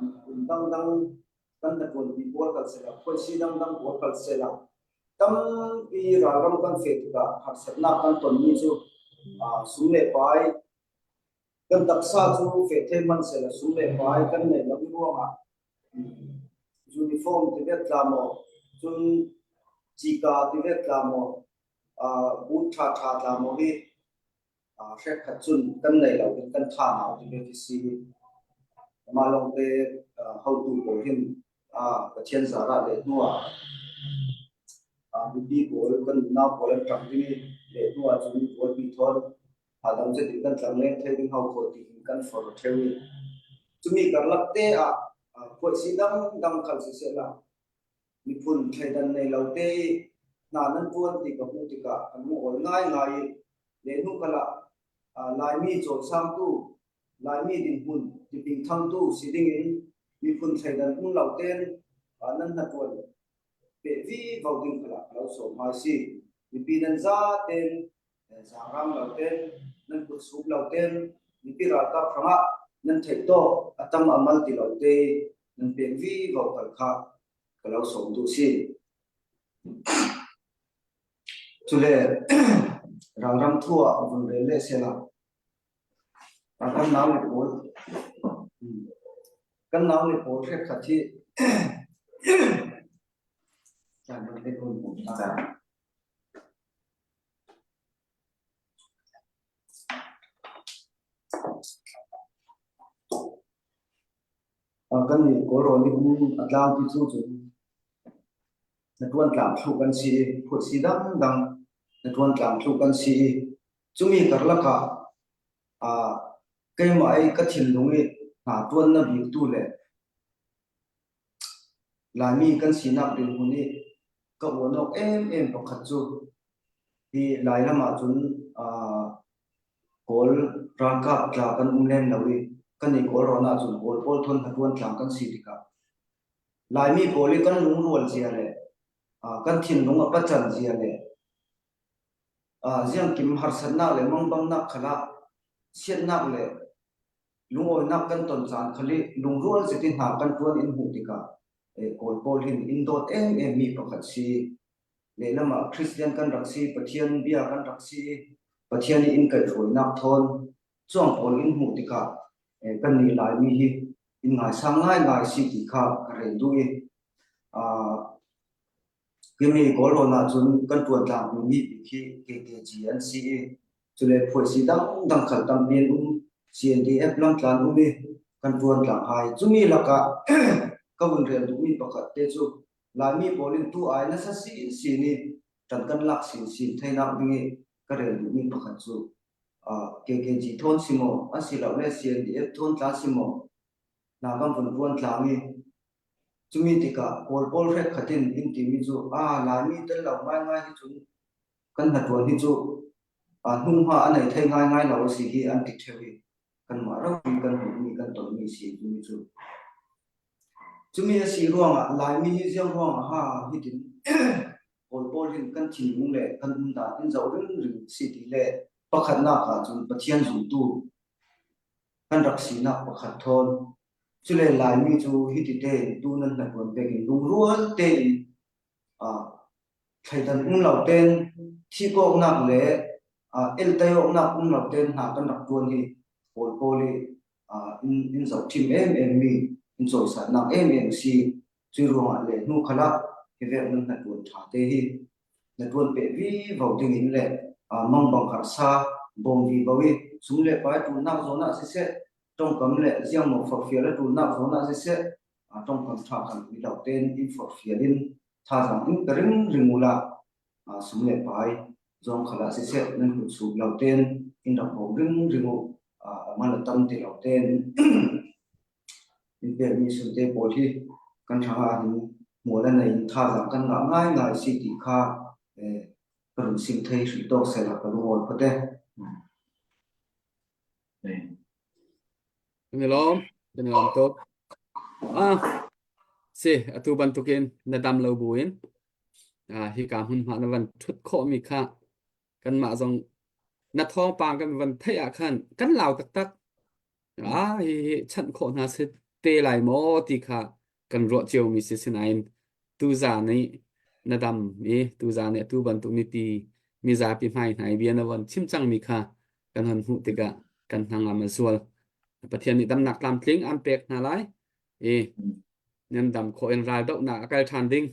miphun dangdang kan hnaṭuanpi pawl kal sela khuaisi dangdang pawl kal sela tampi ralram kan feh tikah harsatnak kan tonmi cu sum le pai Kan taksa cu fehthei hmanhseh sum le pai kan neih lo ruangah uniform ti vek tla maw, cun cika ti vek tla maw, boot ṭhaṭha tla maw hi hrekkhat cun kan nei lo in kan tha nau ti vek hi si. Mah lawngte hotu pawl hin Pathian zarah le hnu ah mipi pawl kan unau pawl an ṭang ding i leh hnu ah cun bualpi thawn Hahdam zet in kan tlangleng thei ding hau khawh tiin kan for ṭheo i cumi karlak te ah khuaihsi dangdang khal siseh la miphun thleidan nei lo te i hna nan ṭuan ti ka hmuh tikah kan hmuh awl ngaingai i lehnu kal ah Laimi cawlsangtu Laimi dinhmun tiping thangtu si dingin miphun thleidan um lo tein nan hnaṭuan peh vivo ding kha lo sawm hmai si mipi nan za tein zaangrang lo ten nan kut sup lo ten mipi ralkap hrangah nan theih tawk a tam a mal ti lo te nan pek vi vo kal kha ka lo sawm duh si. Cule ralram thu ah vun rel le sela kan nau le pawl kan nau le pawl hrek khat hi chan le kun Kan nih Kawlrawn i um a tlangpi cu cun na ṭuan tlang thluk an si i phuahsi dangdang na ṭuan tlang thluk an si i cumi karlak ah keimah i ka thinlung i hna ṭuan na biktu le Laimi kan sinak dirhmun i ka uan awk emem pakhat cu hi Lairam ahcun Kawl ralkap tla kan um lem lo i kan i Kawlrawn ahcun Kawl pawl thawn hnaṭuan tlang kan si tikah Laimi pawl i kan lungrual zia le kan thinlung a pacan zia le ziangkim harsatnak le mangbangnak khal ah siatnak le lungawinak kan ton caan khal i lungrual zet i hna kan ṭuan in hmuh tikah Kawl pawl hin inn dawt emem mi pakhat si. Lehlam ah Christian kan rak si, Pathian bia kan rak si i Pathian i inn kaihhruainak thawn cuang pawl in hmuh tikah kan nih Laimi hi inn ngaisang ngaingai si ti kha ka rel duh i Kimi Kawlrawn ahcun kan ṭuan tlangmi mi bik hi KKG an si i cule phuaisi dangdang khal tampi an um. CNDF lamtlan um i kan ṭuan tlang hai. Cumi lakah ka vun rel duhmi pakhat te cu Laimi pawl in tu ai nasa sinsin i ṭan kan lak sinsin theinak ding i ka rel duhmi pakhat cu KKG thawn si maw asilole CNDF thawn tla si maw hna kan vun ṭuan tlang i Cumi tikah Kawl pawl hrekkhat in in timi cu aa Laimi tel lo ngaingai hi cun kan hnaṭuan hi cu hnunghma a nei thei ngaingai lo a si hi an ti ṭheo i kanmah ramri kan hmuhmi kan tonmi si timi cu. Cumi a si ruangah Laimi hi ziang ruangah ha hitin Kawl pawl hin kan thinlung le kan umdan in zoh ringring si ti le pakhatnak ah cun Pathian zumtu kan rak sinak pakhat thawn Cule Laimi cu hiti tein tu nan hnaṭuan pek in lungrual tein. Thleidan um lo tein thikawknak le eltai awknak um lo tein hna kan rak ṭuan hi Kawl pawl i in, in zohṭhim emem mi, in cawisannak emem a si. Cui ruangah le hnu khal ah hi vek nan hnaṭuan ṭha te hi na ṭuan peh vivo ding in le mangbang harsa bawm vivo i sum le pai ṭulnak zawn ah siseh, ṭongkam le ziangmaw forhfial a ṭulnak zawn ah siseh, ṭongkam ṭha kan ui lo tein in forhfial in thazaang in ka ring ring u la sum le pai zong khal ah siseh nan kut sup lo tein in rak bawm ring ring u man a tam ti lo tein in pekmi sunte pawl hi kan hrang ah hin hmual a nei in thazaang kan ngah ngaingai si ti kha ka run sim thei hrih tawk sela ka lungawi phot e. Kan i lawm, kan i lawm tuk. Ah, si, atu bantukin na dam lo buin ah, hika hmunhma na van ṭhut khawhmi kha kanmah zong na thawngpang kan van theih ah khan kan lau taktak. Ah, hi hi chanh khawh hna si te lai maw ti kha kan ruah ciomi si sinain tuzan i na dam i tuzan i atu bantuk mipi mizapi hmai hna i bia na von chim cangmi kha kan hon hmuh tikah kan hnangam a zual. Pathian nih damnak tlamtling an pek hna lai i nan dam khawh in raldohnak a kal ṭhan ding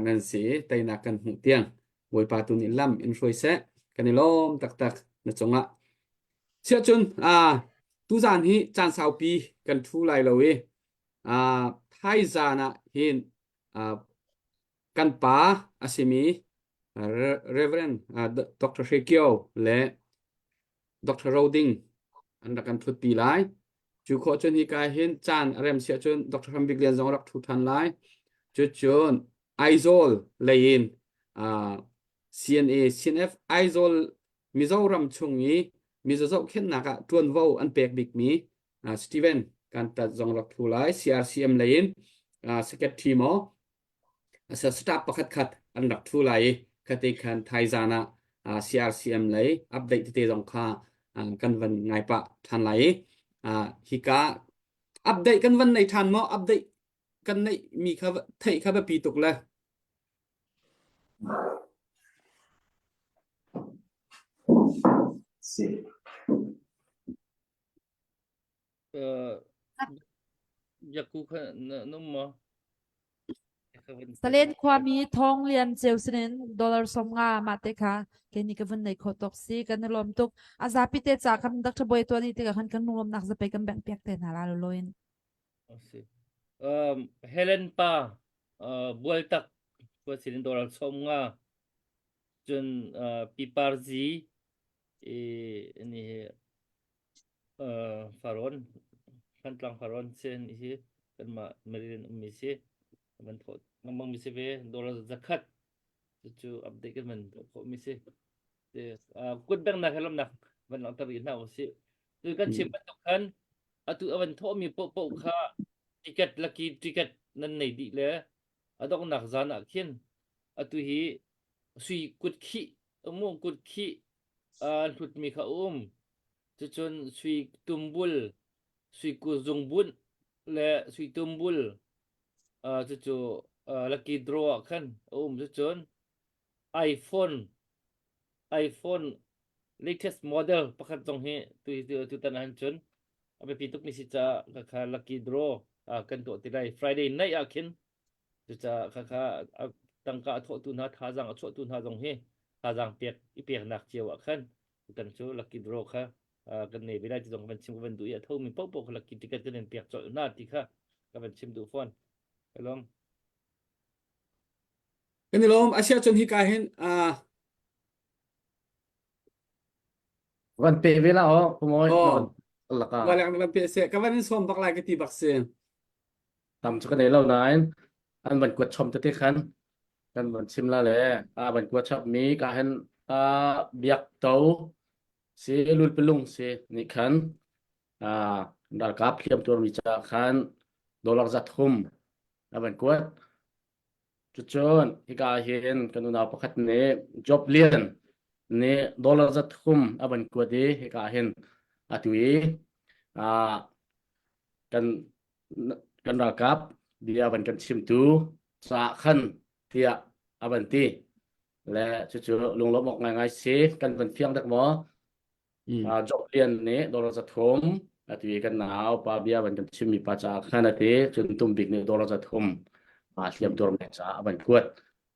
nan si i teinak kan hmuh tiang Bawipa tu nih lam in hruai seh. Kan i lawm taktak na cungah. Siahcun tuzan hi caan saupi kan ṭhu lai lo i thaizan ah hin kan pa a simi Reverend Dr. Hre Kio le Dr. Roding an rak kan ṭhutpi lai. Cu khawh cun hika hin caan a rem siah cun Dr. Hram Bik Lian zong rak ṭhu ṭhan lai. Cucun Aizawl lei in CNA, CNF Aizawl Mizoram chung i mizaw zohkhenhnak ah ṭuanvo an pek bikmi Steven kan tat zong rak thu lai CRCM lei in secretary maw staff pakhat khat an rak thu lai i khate khan thaizan ah CRCM lei update tete zong kha kan van ngai pah than lai i hika update kan van nei than maw update kan neih mi kha theih kha biapi tuk le Si. Biakku kha na um maw? Salen khuami Thawng Lian Ceu sinin dollar 50 mah te kha kei nih ka vun nei kho tok si kan i lawm tuk. A zapi te ca kan Dr. Bawi tuan i tikah khan kan lunglawmnak zapei kan bengh piak te hna la loloin. Si. Um, Helen pa uh, Bualtak khua sinin dollar 50 cun uh, Pipar Zi i ni Farrawn Thantlang Farrawn si hi kanmah Maryland ummi si van thawh lengmang mi si ve dollar zakhat cucu update kan van tuah khawh mi si kut bengnak he lawmnak van langhter rih hna usih tu kan chim bantuk khan atu a van thawh mi paohpaoh kha ticket lucky ticket nan nei dih le a donghnak zan ah khin atu hi sui kut khih mu kut khih hlutmi kha a um. Cucun sui tumbul, sui kuzungbunh le sui tumbul cucu lucky draw ah khan a um. Cucun iPhone iPhone latest model pakhat zong hi tu tutan ahhin cun a biapi tukmi si caah khakha lucky draw kan tuah ti lai. Friday night ah khin Cucaah khakha tangka a thawhtu hna, thazaang a chuahtu hna zong hi thazaang pek i peknak cio ah khan tutan cu lucky draw kha kan nei ve lai ti zong ka van chim ka van duh i a thomi paohpaoh kha lucky ticket kan in pek colh hna ti kha ka van chim duh fawn. Ka lawm. Kan i lawm. Asiah cun hika hin Van pe ve la aw, pumawi. Oh. Laka. Van pe se. Ka van in sawm bak lai ka ti bak si. Tam cu ka nei lo nain an van kuat chom tete khan kan van chim la le a van kuat chap mi ka hen a biak to si lulpilung si nih khan a ralkap hliam tuar mi ca khan dollar za thum a van kuat cucun hika hin kan unau pakhat nih job lian nih dollar za thum a van kuat i hika hin atu i a kan kan ralkap bia van kan chimtu caah khan tiah a van ti. Le cucu lunglawmh awk ngaingai si. Kan van fiang dek maw? Mm. Job Lian nih dollar 300 atu i kan nau pa bia van kan chimmi pa caah khan a ti. Cun Tum Bik nih dollar 300 hliam tuar men caah a van kuat.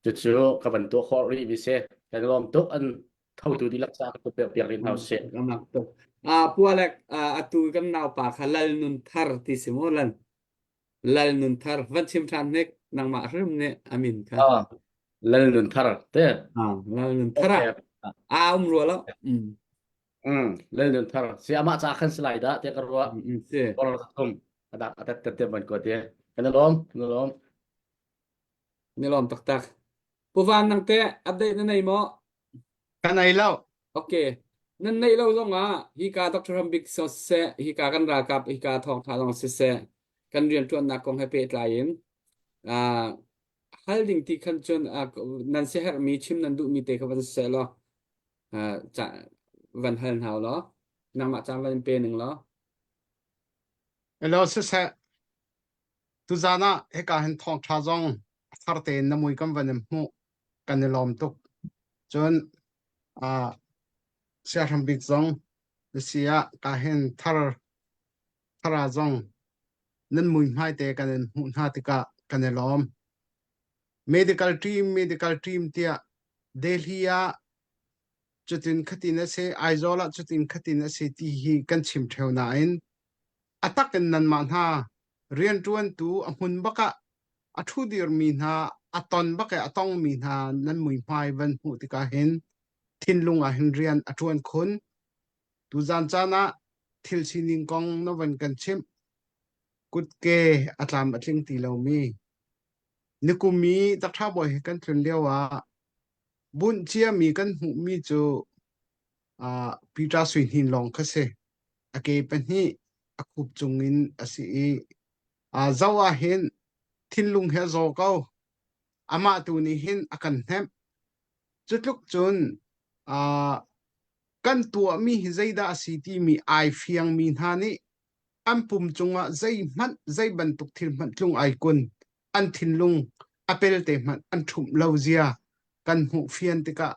Cucu ka van tuah khawh rih mi si. Kan lawm tuk an thotu dihlak caah ka pek piak rih hna usih. Ka mak tuk. Ah pualek atu kan naupa kha Lal Nun Thar ti si mu Lal Lal Nun Thar van chim ṭhan hnik nangmah hrim nih a min kha. Ah, Lal Nun Thar te. Ah, Lal Nun Thar ah. Ah um rua lo. Mm. Mm, Lal Nun Thar. Si amah ca khan si lai dah te ka ruah. Mm, si. Dollar thum. Adak atat tet te ban ko te. Kan lawm, kan lawm. Ni lawm taktak. Pu Van nang te update na nei maw? Ka nei lo. Okay. Nan neih lo zong ah hika Dr. Ram Bik so siseh, hika kan ralkap hika thawngtha zong siseh, kan rianṭuannak kong he pehtlai in uh, hal ding ti khan cun uh, nan siaherhmi chim nan duhmi te kha van siseh law uh, ca, van hal hna law nangmah caan van in pe ning law. Hello siseh, tuzan ah hika hin thawngṭha zong a thar tein na mui kan van in hmuh kan i lawm tuk. Cun uh, siahram bik zong na si ah ka hin thar thara zong nan mui hmai te kan in hmuh hna tikah kan i lawm. Medical team medical team tiah Delhi ah cutin khatin a si Aizawl ah cutin khatin a si ti hi kan chim ṭheo nain a tak in nanmah hna rianṭuantu a hmun bak ah a ṭhu dirmi hna a ton bak i a tongmi hna nan muihmai van hmuh tikah hin thinlung ah hin rian a ṭuan khun. Tuzan caan ah thil sining kong na van kan chimh. Kutke a tlam a tling ti lomi. Nikum i Dr. Bawi he kan tlun lio ah bunh ciami kan hmuhmi cu uh, Peter Sui Hnin lawng kha si. A ke pahnih a khup cungin a si i uh, zoh ah hin thinlung he a zaw ko. Amah tu nih hin a kan hnemh. Cutluk cun uh, kan tuahmi hi zeidah a si timi ai fiangmi hna nih an pum cungah zeihmanh zei bantuk thil hmanh tlung ai kun an thinlung a pelte hmanh an ṭhumh lo zia kan hmuh fian tikah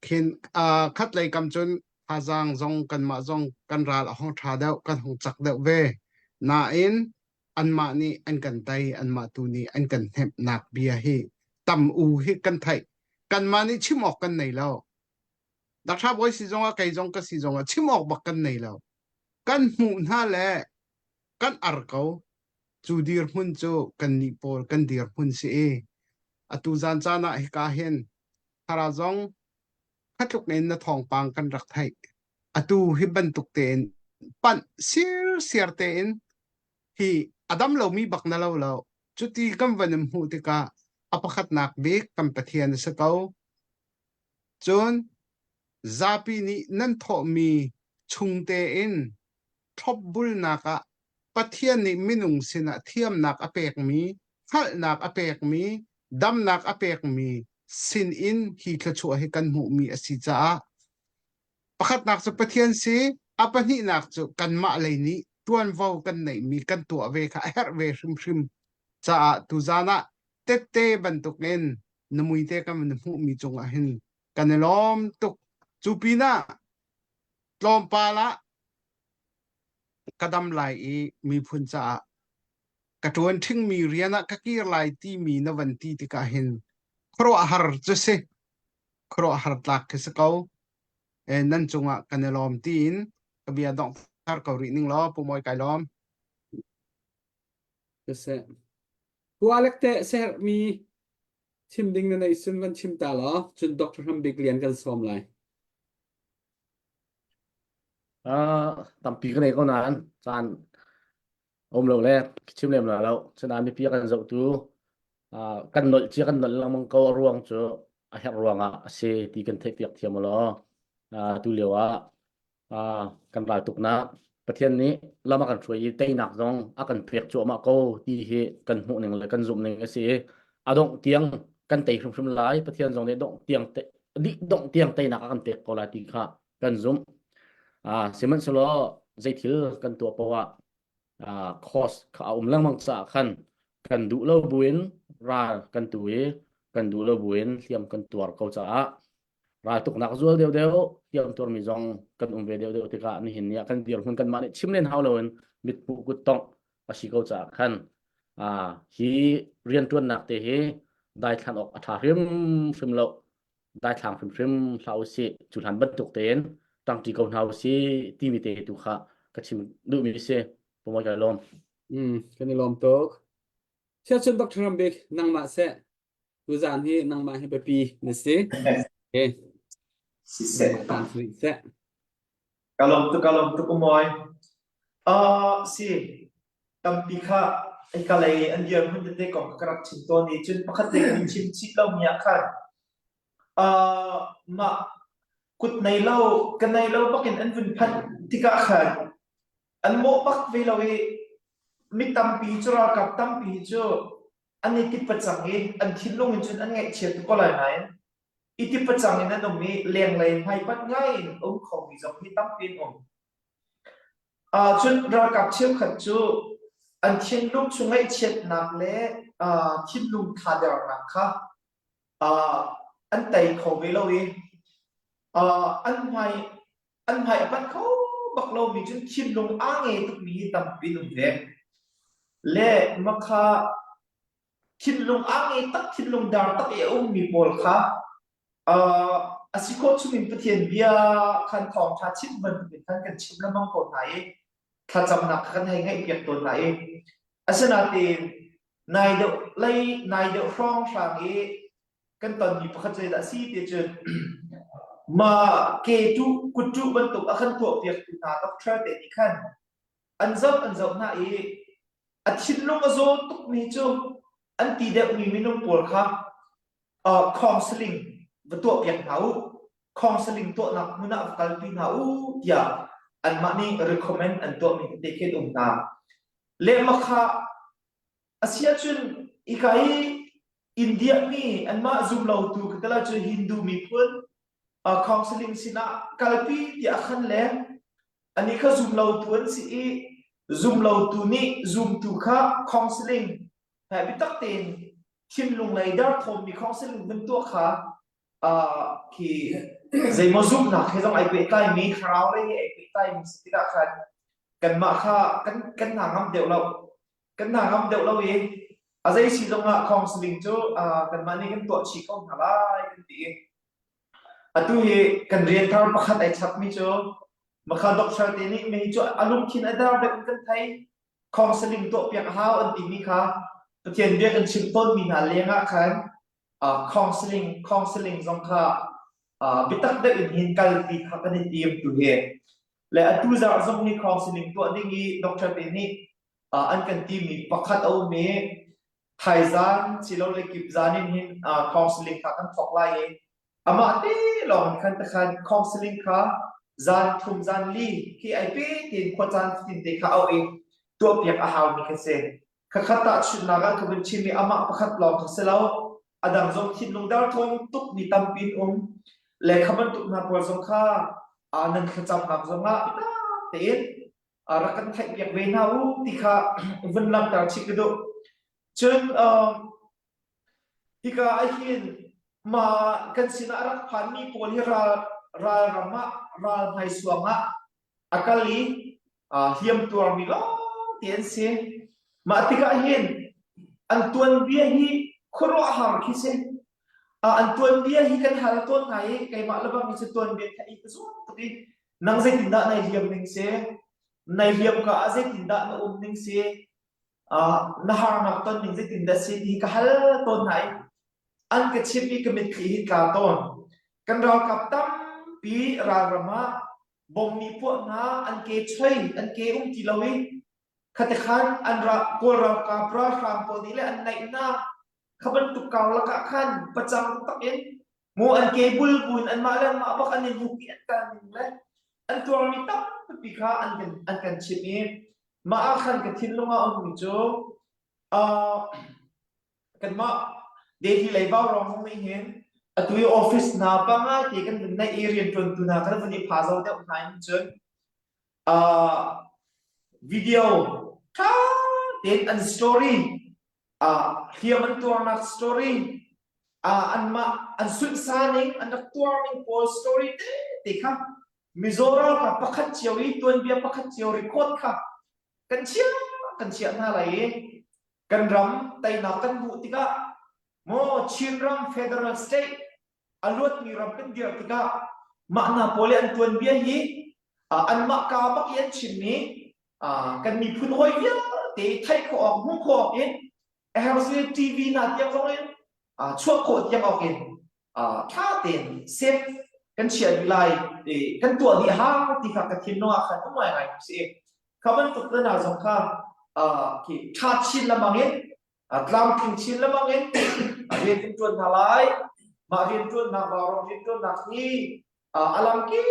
khin uh, khatlei kam cun thazaang zong kanmah zong kan ral a hong ṭha deuh kan hong cak deuh ve nain anmah nih an kan tei anmah tu nih an kan hnemhnak bia hi tam u hi kan theih kanmah nih chim awk kan nei lo Dakṭha bawi si zongah kei zong ka si zongah chim awk bak kan nei lo kan hmuh hna le kan ar ko cu dirhmun cu kannih pawl kan dirhmun si i atu zan caan ah hika hin thara zong khatluk in na thawngpang kan rak theih atu hi bantuk tein panh sirsiar tein hi a dam lomi bak na lo lo cuti kan van in hmuh tikah a pakhatnak bik kan Pathian a si ko cun zapi nih nan thawhmi chung tein thlopbulnak ah Pathian nih minung sinah thiamnak a pekmi, hngalhnak a pekmi, damnak a pekmi sinin hi thluachuah hi kan hmuhmi a si caah pakhatnak cu Pathian si, a pahnihnak cu kanmah lei nih ṭuanvo kan neihmi kan tuah ve kha a herh ve hrimhrim caah tuzan ah tette bantukin na muite kan van hmuhmi cungah hin kan i lawm tuk. Cu pinah tlawmpal ah ka dam lai i miphun caah ka ṭuan ṭhingmi rian ah ka kir lai timi na van ti tikah hin khuaruahhar cu si khuaruahhar tlak khi si ko e, nan cungah kan i lawm tiin ka bia donghter ko rih ning law Pu Mawi kai lawm. Siseh. Pu Alec teh sermi chim ding na neih sun van chim ta law cun Dr. Hram Bik Lian kan sawm lai. Uh, tampi ka nei ko nain caan um lo le chim lem la lo cunain mipi a kan zohtu uh, kan nolh cia kan nolh lengmang ko a ruang cu a herh ruangah a si ti kan theihpiak thiam law uh, tu lio ah uh, kan raltuknak Pathian nih lam a kan hruai i teinak zong a kan pek cuahmah ko ti hi kan hmuh ning le kan zumh ning a si i a dongh tiang kan tei hrimhrim lai Pathian zong nih dongh tiang te, dih dongh tiang teinak a kan pek ko lai ti kha kan zumh. Uh, sihmanhsehlaw zeithil kan tuah poah ah uh, cost kha a um lengmang caah khan kan duh lo buin ral kan tu i Kan duh lo buin hliam kan tuar ko caah raltuknak zual deuhdeuh hliam tuarmi zong kan um ve deuhdeuh tikah nihin ni ah kan dirhmun kanmah nih chim len hau loin mitpuh kuttongh a si ko caah khan hi rianṭuannak te hi daithlan awk a ṭha hrimhrim lo. Daithlang hrimhrim hlah usih. Cu hlan bantuk tein ṭangṭi ko hna usih timi te tu kha ka chim duhmi si. Pumawi kai lawm. Mm, kan i lawm tuk. Siacun Dr. Rambik, nangmah seh. Tuzaan hi nangmah hi biapi na si. Okay. Siseh. Nangmah taan seh. Ka lawm tuk, ka lawm tuk umawi. Uh, si, tampi kha hika lei an dirhmun tete kong ka rak chim tawn i cun pakhat te kan chim chih lomi ah khan uh, mah kut nei lo ka nei lo bakin an vun phanh tikah khan an mawh bak ve lo i mi tampi cu ralkap tampi cu an i tipacang i an thinlung in cun an ngaihchia tuk ko lai nain i tipacang in an um i lenglei hmaipanh ngai in um khomi zong hi tampi an um. Uh, cun ralkap cheukhat cu an thinlung chung ngaihchiatnak le uh, thinlung thadernak kha uh, an tei kho ve lo i uh, an hmai an hmai a panh kho bak lomi cun thinlung aa nge tukmi hi tampi an um ve. Le makha thinlung aa nge tak thinlung dar tak i a ummi pawl kha uh, a si khawh chungin Pathian bia khan thawngṭha chim bantukin khan kan chim lengmang ko hna i thlacamnak kha kan hei ngaihpiak tawn hna i asinain nai deuh lei nai deuh hrawnghrang i kan tonmi pakhat zeidah a si ti cun ma ke tu kut tu bantuk a kan tuahpiaktu hna doctor te nih khan an zoh an zoh hna i a thinlung a zaw tukmi cu an ti deuhmi minung pawl kha uh, counseling va tuahpiak hna u counseling tuahnak hmun ah va kalpi hna u tiah anmah nih recommend an tuahmi tete khi an um hna lehmah kha a si ahcun hika hi India mi anmah zumlotu ka tala cu Hindu miphun uh, counseling sinah kalpi tiah khan le Anih kha zumlotu an si i zumlotu nih zumtu kha counseling he biatak tein thinlung lei derthawmmi counseling van tuah kha uh, khi zeimaw zumhnak he zong ai pehtlaimi thlarau lei he ai pehtlaimi si tikah khan kanmah kha kan kan hna ngam deuh lo kan hna ngam deuh lo i a zei si zongah counseling cu uh, kanmah nih kan tuah chih ko hna lai kan ti i Atu hi kan rian thar pakhat ai chapmi cu Makha doctor te nih mi cu a lungthin a dar deuh in kan thei. Counseling tuahpiak a hau an timi kha Pathian bia kan chimh tawnmi hna lengah khan uh, counseling counseling zong kha uh, biatak deuh in hin kalpi kha kan i tim tu hi. Le atu zarh zong hi counseling tuah ding i doctor te nih uh, an kan timi pakhat a um i thaizan silole kipzan in hin uh, counseling kha kan thawk lai i amah te lawng khan takhan counseling kha zan thum zan li khi ai pe tein khuacaan fatin te kha auh i tuahpiak a haumi kha si khakhat tahchunhnak ah ka vun chim i amah pakhat lawng kha si lo a dang zong thinlung derthawm tuk mi tampi in um le kha bantuk hna pawl zong kha nan thlacamnak zong ah biatak tein rak kan theihpiak ve hna u ti kha vun langhter chih ka duh. Cun hika ahhin ma kan sinah a rak phanmi pawl hi ral ralram ah ral hmaisuang ah a kal i hliam tuarmi lawngte an si. Mah tikah hin an tuanbia hi khuaruahhar khi si. An tuanbia hi kan hal tawn hna i keimah lebang hi cu tuanbia theih ka zuam tuk i Nang zeitindah nai hliam ning si? Nai hliam ka ah zeitindah na um ning si? Uh, na harnak ton ning zeitindah si ti ka hal tawn hna i an ka chimh i ka mitthli hi tla tawn. Kan ralkap tampi ralram ah bom nih puah hna an ke choi an ke um ti lo i khate khan an ra kawl ralkap ralhrang pawl nih le an naih hna kha bantuk karlak ah khan pacang tak in Mu an ke bul buin anmah le anmah bak an i huk i an kal ning le an tuarmi tampi kha an kan an kan chimh i mah ah khan ka thinlung ah ummi cu uh, kanmah Delhi lei vaurawng nih hin atu i office hna pangai te kan vun neih i rianṭuantu hna kan vun i phazo deuh hna in cun uh, video ṭha tein an story uh, hliam an tuarnak story. Anmah an sunhsa ning, an rak tuar ning pawl story tete kha Mizo ralkap pakhat cio i tuanbia pakhat cio record kha kan chiah kan chiah hna lai i kan ram teinak kan hmuh tikah maw Chinram Federal State a luatmi ram kan dirh tikah mah hna pawl i an tuanbia hi anmah ka bak i an chimmi kan miphun hawi vialte theih khawh awk hmuh khawh awk in a herh TV hna tiang zong in chuah khawh tiang awk in ṭha tein safe kan chiah dih lai kan tuah dih hau ti kha ka thinlung ah khan um ngai si. Kha bantuk te hna zong kha khi ṭha chin lamang in tlamtling chin lamang in rian kan ṭuan hna lai. Mah rian ṭuannak vaurawng rian ṭuannak hi a lamkip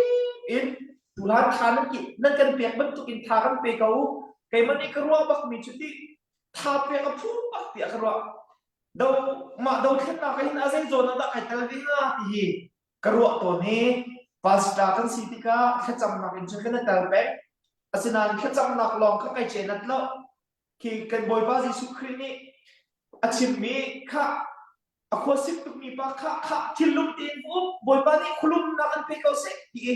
in tuhlan tha nan ki nan kan pek bantuk in tha kan pe ko. Keimah nih ka ruah bak mi cu ti tha pek a phu bak tiah ka ruah. Do mah dothlennak ah hin a zei zawn ah dah kai tel ve hnga ti hi ka ruah tawn i pastor kan si tikah thlacamnak in cun kan i tel peng. Asinain thlacamnak lawng kha kai cenat lo. Khi kan Bawipa Jesuh Khrih nih a chimmi kha a khuasik tukmi pa kha kha thinlung tein um Bawipa nih khulumnak an pe ko seh ti i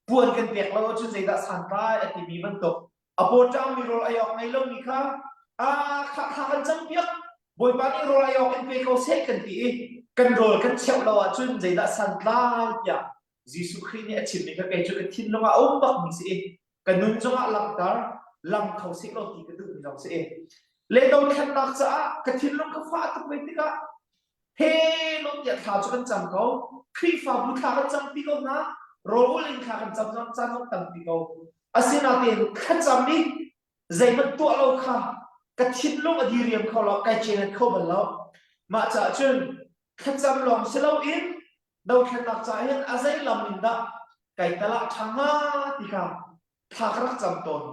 puan kan pek lo ahcun zeidah santlai a timi bantuk a pawṭaangmi rawl ei awk ngei lomi kha a kha kha kan campiak Bawipa nih rawl ei awk in pe ko seh kan ti i kan rawl kan cheuh lo ahcun zeidah santlai tiah Jesuh Khrih nih a chimmi kha kei cu ka thinlung ah a um bakmi si i ka nun zongah langhter lang kho seh law ti ka duhmi zong si i le dothlennak caah ka thinlung ka fah tuk ve tikah he lo tiah thla cu kan cam ko Khrihfabu thla kan campi ko hna rawl in thla kan cam caan zong tampi ko asinain thlacam i zeihmanh tuah lo kha ka thinlung a diriam kho lo kai cenet kho bal lo mah caah cun thlacam lawng si loin dothlennak caah hin a zei lam in dah kai tal ah ṭha hnga ti kha thla ka rak cam tawn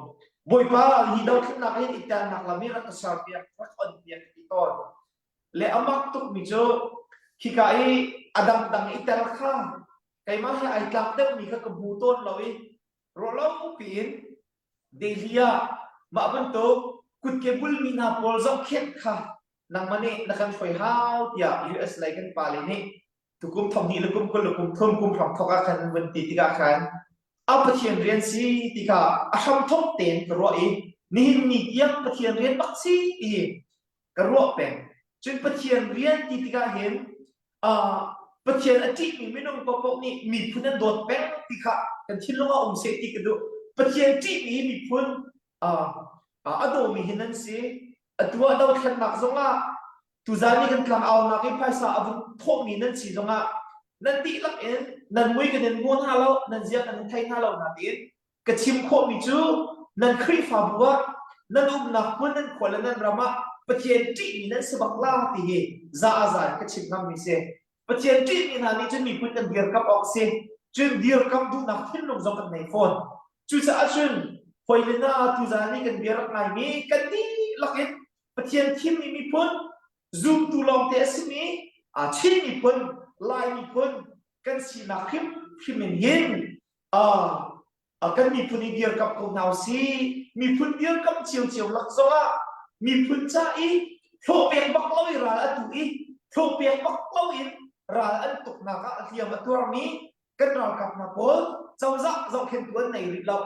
Bawipa hi dothlennak hin i telnak lam hi rak ka serpiak rak on piak ti tawn le a mak tukmi cu khika i a dangdang i tel kha keimah he ai tlak deuhmi kha ka hmu tawn lo i ruahlo piin Delhi ah mah bantuk kutke bulmi hna pawl zohkhenh kha nangmah nih na kan hruai hau tiah US lei kan pale nih tukum thonghnih le kum 20 le kum thum kum hram thok ah khan vun ti tikah khan a Pathian rian si ti kha a hram thok tein ka ruah i nihin ni tiang Pathian rian bak si ti ka ruah peng. Cun Pathian rian ti tikah hin uh, Pathian a ṭihmi minung paohpaoh nih miphun an dawt peng ti kha kan thinlung ah um seh ti ka duh. Pathian ṭihmi miphun uh, uh, a dawmi hi nan si. Atu ah dothlennak zongah tuzan i kan tlangaunak i phaisa a vun thawhmi nan si zongah nan dihlak in nan mui kan in hmu hna lo, nan zia kan in thei hna lo nain Ka chim khawhmi cu nan Khrihfabu ah nan umnak hmun nan khua le nan ram ah Pathian ṭihmi nan si bak la ti hi za a za in ka chim ngammi si. Pathian ṭihmi hna nih cun miphun kan dirkamh awk si. Cun dirkamh duhnak thinlung zong kan nei fawn. Cucaah cun hawi le na tuzaan i kan bia rak ngaimi kan dihlak in Pathian thimmi miphun zumtu lawngte a simi Chin miphun, Lai miphun kan sinak hrimhrim in hin kan miphun i dirkamh ko hna usih. Miphun dirkamh ciocio lak zongah miphun ca i hlawh pek bak lo i ral a tu i hlawh pek bak lo in ral an tuknak ah hliam a tuarmi kan ralkap hna pawl cozah zohkhenhtu an nei rih lo.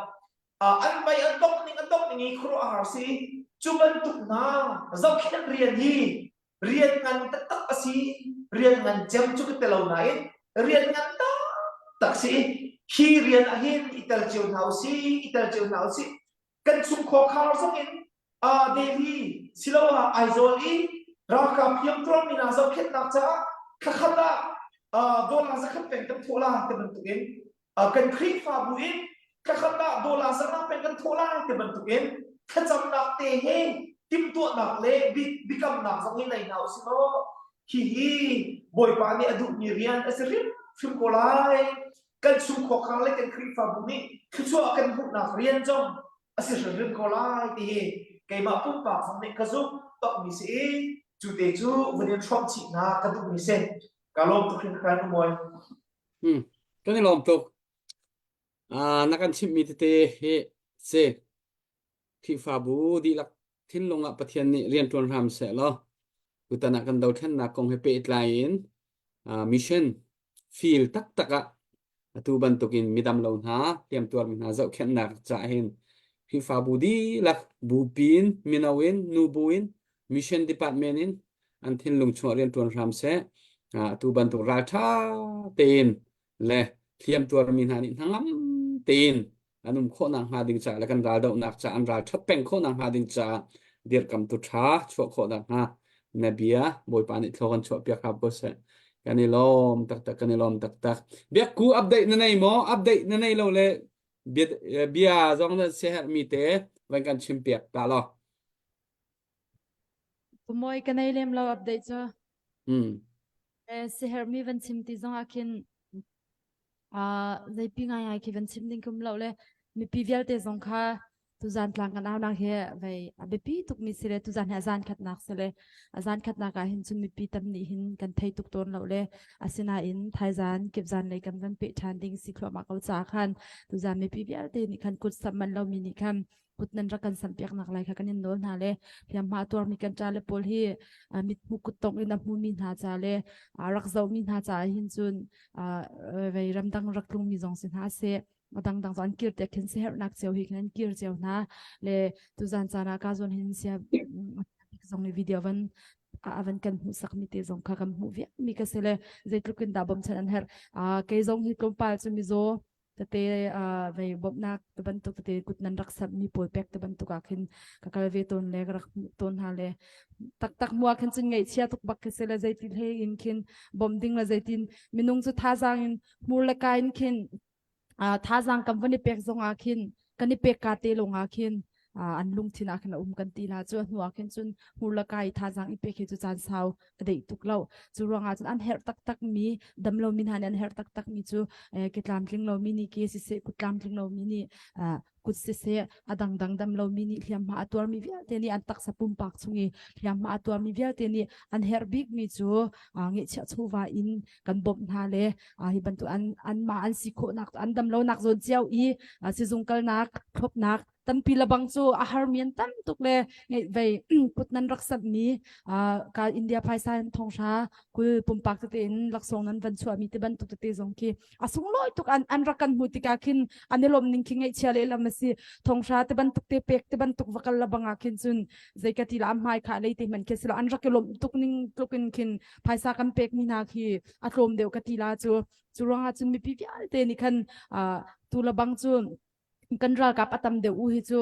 An mei an dongh ning an dongh ning i khuaruah a har si. Cu bantuk hna zohkhenh rian hi rian ngan taktak a si rian ngan cem cu ka ti lo nain rian ngan taktak si hi rian ah hin i tel cio hna usih i tel cio hna usih kan chungkhar khar zong in uh, Delhi siloah Aizawl i ralkap hliamtuar mi hna zohkhenhnak caah thlakhat ah uh, dollar zakhat peng kan thawh la ti bantuk in kan Khrihfabu in thlakhat ah dollar zanga peng kan thawh lai ti bantukin thlacamnak te he timhtuahnak le biakamnak zong hi nei hna usih law hihi Bawipa nih a duhmi rian a si hrimhrim ko lai kan chungkhar le kan Khrihfabu nih thluachuah kan hmuhnak rian zong a si hrimhrim ko lai ti hi keimah pumpak zong nih ka zumh bakmi si i cu te cu vun in hrawmh chih hna ka duhmi si ka lawm tuk hringhran umawi Hmm. Kan i lawm tuk. Ah, na kan chimhmi tete hi si Khrihfabu dihlak thinlung ah Pathian nih rian ṭuan hram seh law tutan ah kan dothlennak kong he pehtlai in. Mission field taktak ah atu bantukin midam lo hna, hliamtuarmi hna zohkhenhnak caah hin Khrihfabu dihlak bupi in, mino in, nubu in, mission department in an thinlung chungah rianṭuan hram seh. Atu bantuk ralṭha tein le hliamtuarmi hna nih hnangam tein an um khawh nakhnga ding caah le kan raldohnak caah an ralṭhat peng khawh nakhnga ding caah dirkamtu ṭha chuah khawh nakhnga na bia Bawipa nih thlaw kan chuahpiak hram ko seh. Kan i lawm taktak, kan i lawm taktak. Biakku update na nei maw? Update na nei lo le bia, bia zong na siaherhmi te van kan chimpiak ta law. Pumawi ka nei lem lo update cu. Hmm. Eh, siaherhmi van chim ti zong ah khin Uh, zeipi ngaingai khi van chim ding kum lo le mipi vialte zong kha tuzan tlang kan aunak hi vei a biapi tukmi si le tuzan hi a zan khatnak si le a zan khatnak ah hin cun mipi tam nih hin kan thei tuk tawn lo le asinain thaizan kipzan lei kan van peh ṭhan ding si thluahmah ko caah khan tuzan mipi vialte nih khan kut samh manh lomi nih khan kut nan rak kan samh piak nak lai kha kan in nawl hna le hliamhma tuarmi kan ṭa le pawl hi mithmu kuttong in a hmumi hna ca le rak zohmi hna caah hin cun vei ramdang rak tlungmi zong si hna seh dangdang an kir te khin siherhnak cio hi khin an kir cio hna le tuzan caan ah ka zawn hin sia zong ni video van avan kan hmuh sak mi te zong kha kan hmuh viak mi ka se le zeitluk in dah bawmchan an herh kei zong hi tlawmpal cu mizaw tete vei bawmhnak te bantuk tete kut nan rak samh mi pawl pek te bantuk ah khin ka kal ve tawn le ka rak hmuh tawn hna le taktak mua khin cun ngaihchia tuk bak khi si le zeitin hlei in khin bawmh ding le zeitin minung cu thazaang in hmur le ka in khin thazaang kan van i pek zong ah khin kan i pek ka te lawng ah khin an lungthin ah khin a um kan ti la cu hnu ah khin cun hmur le ka i thazaang i pek hi cu caan sau a deih tuk lo cu ruangah cun an herh taktak mi dam lo mi hna nih an herh taktak mi cu ke tlamtling lo mi nih ke siseh kut tlamtling lo mi nih kut siseh a dangdang dam lo mi nih hliamhma a tuar mi vialte nih an taksa pumpak chung i hliamhma a tuar mi vialte nih an herh bik mi cu ngeihchiah chawva in kan bawmh hna le hi bantuk an anmah an si khawhnak an dam lonak zawn cio i sizung kalnak thlopnak tampi lebang cu a harmi an tam tuk le vei kut nan rak samhmi ka India phaisa in thonghra kul pumpak tete in laksawng nan van chuahmi te bantuk tete zong khi a sunglawi tuk an an rak kan hmu tikah khin an i lawm ning khi ngaihchia lehlam a si thonghra te bantuk te pek te bantuk va kal lebang ah khin cun zei ka ti la hmai kha lei te hman khi si lo an rak i lawmh tuk ning tluk in khin phaisa kan pek mi hna khi a tlawm deuh ka ti la cu cu ruangah cun mipi vialte nih khan tu lebang cu kan ralkap a tam deuh u hi cu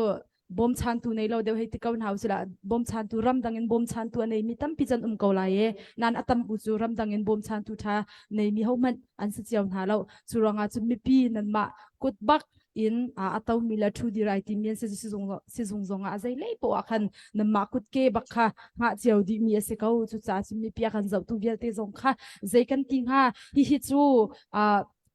bawmchantu nei lo deuh hei ti ko hna usila bawmchantu ramdang in bawmchantu a neimi tampi can um ko lai e nan a tam u cu ramdang in bawmchantu tha neimi ho hmanh an si cio hna lo cu ruangah cun mipi nanmah kut bak in a tomi le thu dirai timi an si sizung sizung zong ah zei lei poah khan nanmah kut ke bak kha ngah cio dih mi a si ko cu caah cun mipi a kan zohtu vialte zong kha zei kan ti hnga hihi cu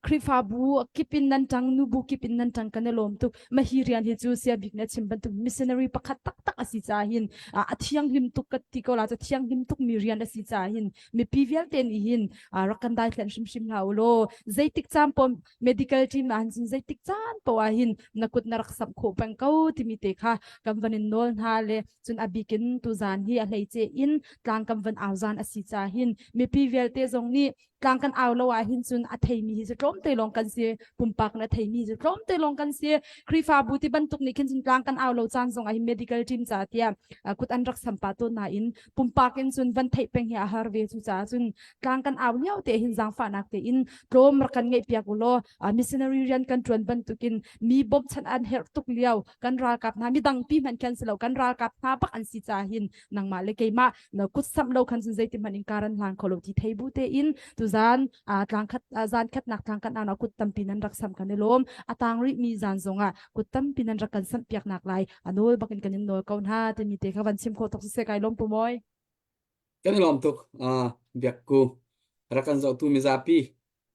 Khrihfabu kip in nan ṭang, nubu kip in nan ṭang kan i lawm tuk. Mah hi rian hi cu sia bik nih a chim bantuk missionary pakhat taktak a si caah hin a thianghlim tuk ka ti ko la cu thianghlim tuk mi rian a si caah hin mipi vialte nih hin rak kan daithlen hrimhrim hlah u law zeitik caan paoh medical team ah hin zeitik caan paoh ah hin na kut na rak samh khawh peng ko timi te kha kan van in nawl hna le cun a bik in tuzaan hi a hleice in tlang kan van au zan a si caah hin mipi vialte zong nih tlang kan au lo ah hin cun a theimi hi cu tlawmte lawng kan si pumpak na theimi cu tlawmte lawng kan si Khrihfabu ti bantuk nih khin cun tlang kan au lo caan zong ah hin medical team ca tiah kut an rak sampa tawn nain pumpak in cun van theih peng hi a har ve cu caah cun tlang kan au lio te hin zaangfahnak te in tlawm rak kan ngeih piak u law missionary rian kan tuan bantukin mi bawmchan an herh tuk lio kan ralkap hna midang pi hmanh khan si lo kan ralkap hna bak an si ca hin nangmah le keimah na kut samh lo khan cun zeiti hmanh in karan hlang kho lo ti thei bu te in tuzan tlang khat zan khatnak tlang kan ana kut tampi nan rak sam kan i lawm a tang rih mi zan zongah kut tampi nan rak kan samh piak nak lai a nawl bakin kan in nawl ko hna timi te kha van chim kho tok se kai lawm pu moi Kan i lawm tuk. Biak ku rak kan zohtu mizapi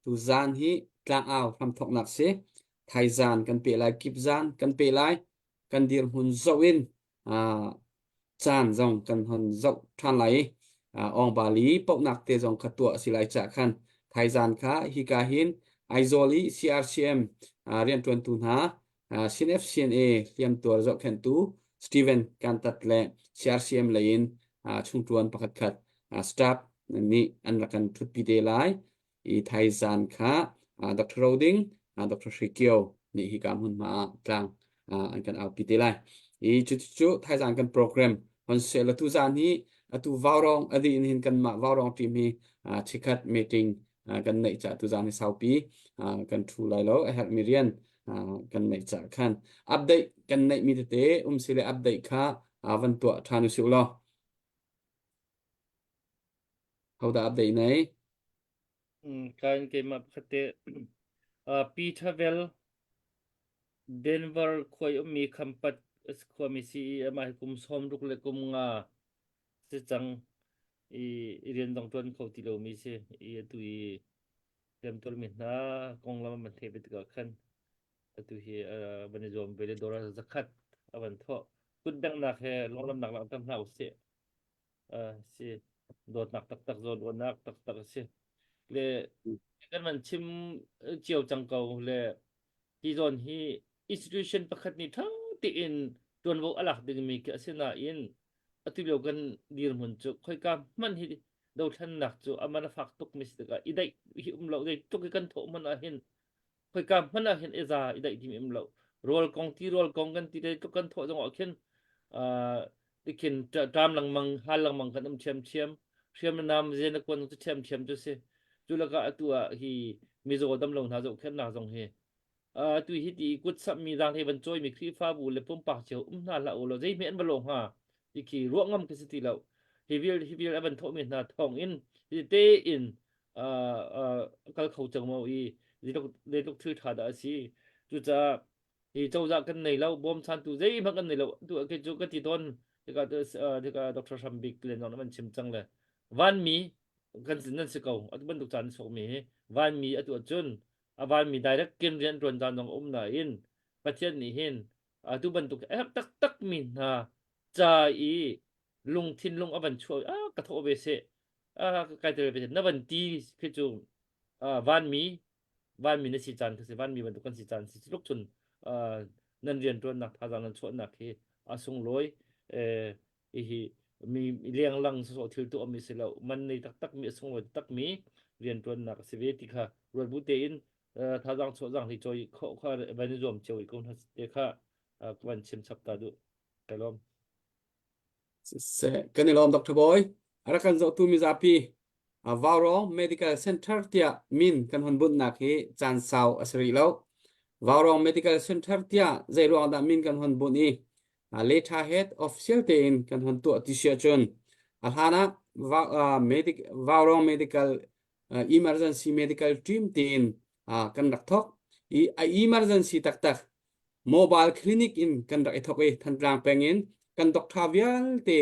tu zan hi tlangau hramthoknak si. Thaizan kan pe lai, kip zan kan pe lai. Kan dirhmun zoh in caan zong kan hon zoh ṭhan lai i Awngbali paohnak te zong kha tuah a si lai caah khan thaizan kha hika hin Aizawl i CRCM rianṭuantu hna CNF-CNA hliamtuar zohkhenhtu Steven Kantat le CRCM lei in chungṭuan pakhatkhat staff. nih an rak kan ṭhutpi te lai. I thaizan kha Dr. Roding, Dr. Hri Kio nih hika hmunhma ah tlang an kan aupi te lai. I cucu thaizan kan program hon seh la tuzan hi atu Vaurawng a dih in hin kanmah Vaurawng team hi chikkhat meeting kan neih ca tuzan hi saupi kan ṭhu lai lo a herhmi rian kan neih ca khan update kan neihmi tete um si le update kha van tuah ṭhan usih law. Hodah update nei? Kan keimah pakhat te Peter Bell Denver khua i ummi Khampat khuami si i amah hi kum 60 le kum nga si cang i rian zong ṭuan kho ti lomi si i atu i hliamtuarmi hna konglam an theih ve tikah khan atu hi van i zuam ve le dollar zakhat a van thawh kut benghnak he lawmnak langhter hna usih si dawtnak taktak zawnruahnak taktak a si le kan van chim cio cang ko le hi zawn hi institution pakhat nih ṭha tein ṭuanvo a lak dingmi khi a si nain atu lio kan dirhmun cu khoika hmanh hi dothlennak cu a man a fak tuk mi si tikah i daih hi um lo zei tluk hi kan thawh hmanh ah hin khoika hmanh ah hin i za i daih ding um lo rawl kong ti rawl kong kan ti te tluk kan thawh zong ah khin tikhin ṭam lengmang hal lengmang kan um ṭhiamṭhiam hriam le nam zen le kuan cu ṭhiamṭhiam cu si cu lakah atu ah hi mizaw damlo hna zohkhenhnak zong hi atu hi ti kut sammi zaanghlei van cawimi Khrihfabu le pumpak cio um hna hlah u law zeihme an va lawh hnga ti khi ruah ngam khi si ti lo hi vial hi vial a van thawhmi hna thawng in hi tein kal kho cang mo i zeitluk thil ṭha dah a si cucaah hi cozah kan nei lo bawmchantu zeihmanh kan nei lo tu kei cu ka ti tawn hika hika Dr. Hrambik le nong man chim cang le vanmi kan nan si ko atu bantuk caan chuakmi hi vanmi atu ahcun a vanmi direct kin rian ṭuan caan zong um nain Pathian nih hin atu bantuk a herh taktak mi hna ca i lungthin lung a van chuah ah ka thawh ve seh ah kai tel ve seh na van ti khi cu vanmi vanmi na si caan khi si vanmi bantuk kan si caan si tluk cun nan rian ṭuannak thazaang nan chuahnak hi a sunglawi hihi mi lenglang sawsawh thil tuah mi si lo man nei taktak mi a sunglawi taktak mi rian ṭuannak a si ve ti kha ruat bu tein thazaang chuah zang hi cawi kho kha van i zuam cio ko hna te kha ka van chim chap ta duh ka lawm Siseh, kan i lawm Dr. Bawi. A rak kan zohtu mizapi Vaurawng Medical Center tiah min kan hon bunhnak hi caan sau a si rih lo. Vaurawng Medical Center tiah zei ruang dah min kan hon bunh i letterhead official tein kan hon tuah ti si ahcun a hlan ah Vaurawng Medical Emergency Medical Team tiin kan rak thawk i a emergency taktak mobile clinic in kan rak i thawk i Thantlang peng in kan doctor vialte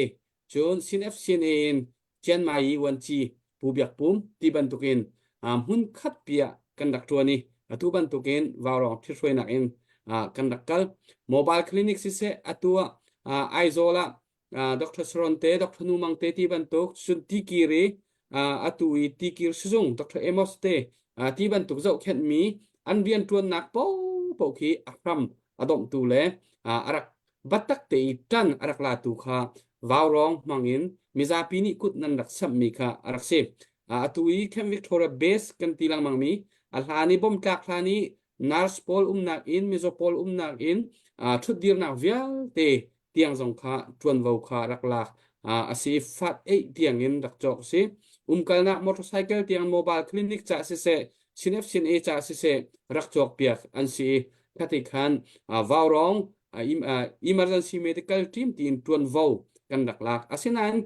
cun CNF CNA in Chiang Mai Vuanci Pu Biak Pum ti bantukin hmun khat pi ah kan rak ṭuan i atu bantukin Vaurawng ṭhithruainak in kan rak kal. Mobile clinic siseh atu ah Aizawl ah Dr. Saron te, Dr. Nu Mang te ti bantuk cun tikir i atu i tikir sizung Dr. Amos te ti bantuk zohkhenhmi an rianṭuannak paohpaoh khi a hram a domhtu le a rak biatak te i ṭan a rak latu kha vaurawng hmangin mizapi nih kut nan rak samhmi kha a rak si. Atu i Camp Victoria Base kan ti lengmangmi a hlan i bomtlak hlan i nurse pawl umnak inn, mizaw pawl umnak inn, ṭhutdirnak vialte tiang zong kha ṭuanvo kha rak lak a si. Fat eih tiangin rak cawk a si. Umkalnak motorcycle tiang mobile clinic ca siseh, CNF CNA ca siseh rak cawkpiak an si i khati khan vaurawng emergency medical team tiin ṭuanvo kan rak lak. Asinain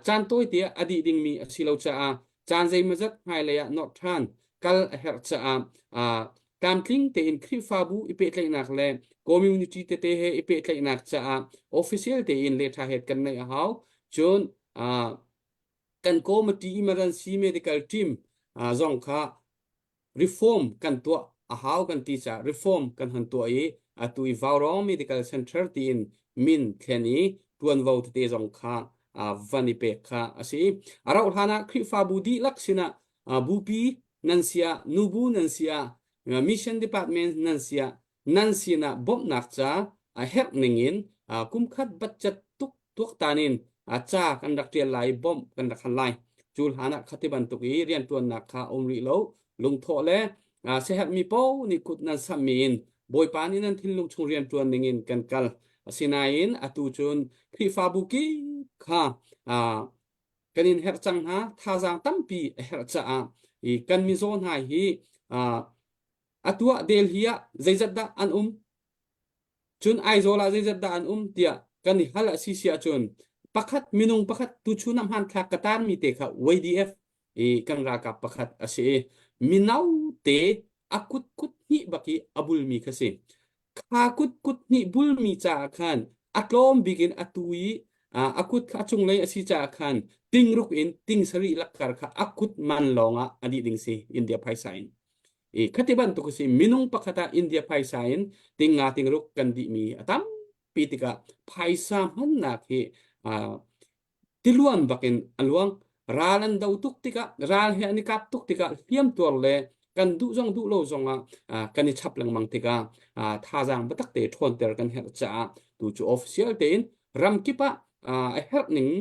caan tawite ah a dih dingmi a si lo caah caan zeimawzat hmailei ah nawrh ṭhan kal a herh caah tlamtling tein Khrihfabu i pehtlaihnak le community tete he i pehtlaihnak caah official tein letterhead kan neih a hau. Cun kan committee emergency medical team zong kha reform kan tuah a hau kan ti caah reform kan hon tuah i atu i Vaurawng Medical Center tiin min thlen i tuanvo tete zong kha van i pek kha a si. A rauh hlan ah Khrihfabu dihlak sinah bupi nan si ah nubu nan si ah mission department nan si ah nan sinah bawmhnak ca a herh ningin kumkhat budget tuk tuaktan in ca kan rak ṭial lai i bawmh kan rak hal lai. Cu hlan ah khati bantuk i rianṭuannak kha um rih lo. Lungthawh le siaherhmi paoh nih kut nan samhmi in Bawipa nih nan thinlung chung rianṭuan ningin kan kal. Asinain atu cun Khrihfabu kip kha kan in herh cang hna. Thazaang tampi a herh caah i kan mizaw hna hi atu ah Delhi ah zeizat dah an um? Cun Aizawl ah zeizat dah an um tiah kan i hal a si si ahcun pakhat minung pakhat tuchun ah hmanthlak ka tarmi te kha YDF i kan ralkap pakhat a si i mino te a kut kut hnih bak i a bulmi kha si. Kha kut kut hnih bulmi caah khan a tlawm bik in a tu i a kut kha a cunglei a si caah khan tingruk in ting sarih lakkar kha a kut man lawng ah a dih ding si India phaisa in. I khati bantuk a si minung pakhat ah India phaisa in tinga tingruk kan dihmi a tampi tikah phaisa hmannak hi tiluan bakin a luang. Ral an do tuk tikah ral he an i kap tuk tikah hliam tuar le kan duh zong duh lo zongah kan i chap lengmang tikah thazaang biatak te ṭhawnter kan herh caah tu cu official tein ramkip ah a herh ning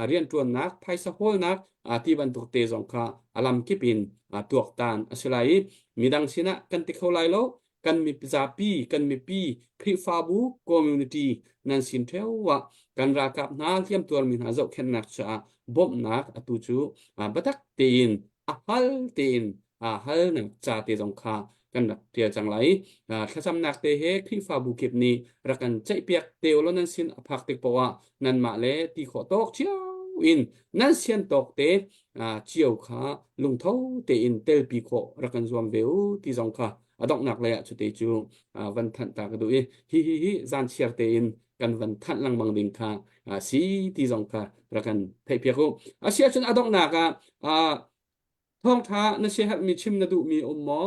rianṭuannak phaisa hawlnak ti bantuk te zong kha a lamkip in tuaktan a si lai i midang sinah kan ti kho lai lo kan mizapi kan mipi Khrihfabu community nan sin ṭheo ah kan ralkap hna hliamtuarmi hna zohkhenhnak caah bawmhnak atu cu biatak tein a hal tein halnak ca te zong kha kan rak ṭial cang lai. Thlacamnak te he Khrihfabu kip nih rak kan ceihpiak te ulaw nan sin a phak tik paoh ah nanmah le ti khawh tawk cio in nan sian tawk te cio kha lungtho tein telpi khawh rak kan zuam ve u ti zong kha a donghnak lei ah cute cu van thanh ta ka duh i hi hi hi zan chiar tein kan van thanh lengmang ding kha si ti zong kha rak kan theihpiak u. Asiahcun a donghnak ah Thawngṭha na siaherhmi chim na duhmi um maw?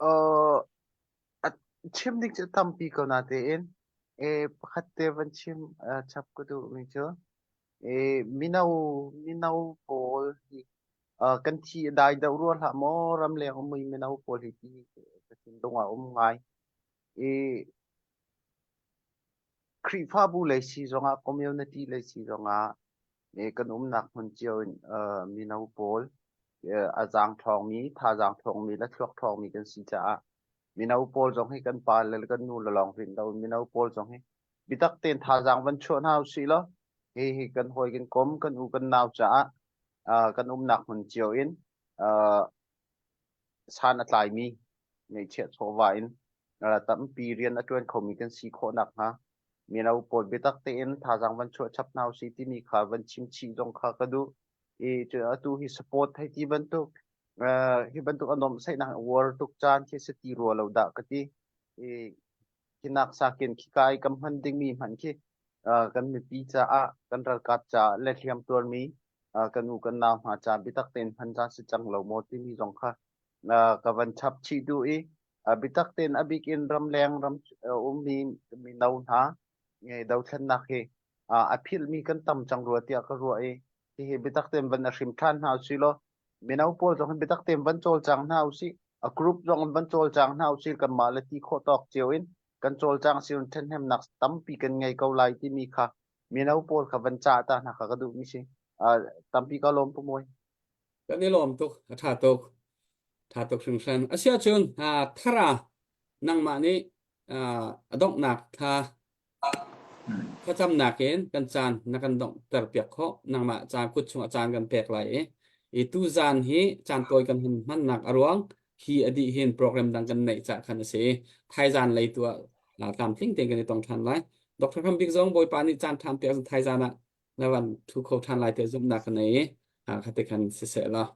Uh, a chim ding cu tampi ko natein e pakhat te van chim uh, chap ka duhmi cu e mino mino pawl hi uh, kan thi a dai deuh rua hlah maw ramleng ummi mino pawl hi ti ka thinlung ah um ngai. E Khrihfabu lei si zongah community lei si zongah kan umnak hmun cio in mino pawl a zaang ṭhawngmi, thazaang ṭhawngmi le thluak ṭhawngmi kan si caah mino pawl zong hi kan pa le kan nu le lawng rinh lo mino pawl zong hi biatak tein thazaang van chuah hna usih law hihi kan hawi kan kom kan u kan nau caah kan umnak hmun cio in san a tlaimi ngeihchiah chawva in tampi rian a ṭuan khomi kan si khawh nakhnga mino pawl biatak tein thazaang van chuah chap hna usih timi kha van chim chih zong kha ka duh. I cu atu hi support hei ti bantuk hi bantuk a nuamhsaihnak uar tuk caan khi si ti rua lo dah ka ti. I khi nak sakin khika i kan hman dingmi hmanh khi kan mipi caah kan ralkap caah le hliam tuarmi kan u kan nau hna ca biatak tein hman caan si cang lo maw timi zong kha ka van chap chih duh i biatak tein a bik in ramleng ram ummi mino hna dothlennak hi a philhmi kan tam cang rua tiah ka ruah i hihi biatak tein van a hrim ṭhan hna usih law mino pawl zong hi biatak tein van cawlcang hna usih a group zong in van cawlcang hna usih kanmah le ti khawh tawk cio in kan cawlcang si ṭhenhnemnak tampi kan ngei ko lai timi kha mino pawl kha van cah ta hna kha ka duhmi si tampi ka lawm pu mawi Kan i lawm tuk, a ṭha tuk. Ṭha tuk hringhran. Asiahcun Thara nangmah nih a donghnak thla thlacamnak in kan caan na kan donghter piak khawh. Nangmah caan kut chungah caan kan pek lai i i tuzaan hi caan tawi kan hun hmannak a ruang hi a dih hin program dang kan neih cah khan a si i thaizaan lei tu ah tlamtling tein kan i tong ṭhan lai. Dr. Hram Bik zong Bawipa nih caan ṭhan piak thaizaan ah na van thu kho ṭhan lai tiah zumhnak ka nei i khate khan siseh law.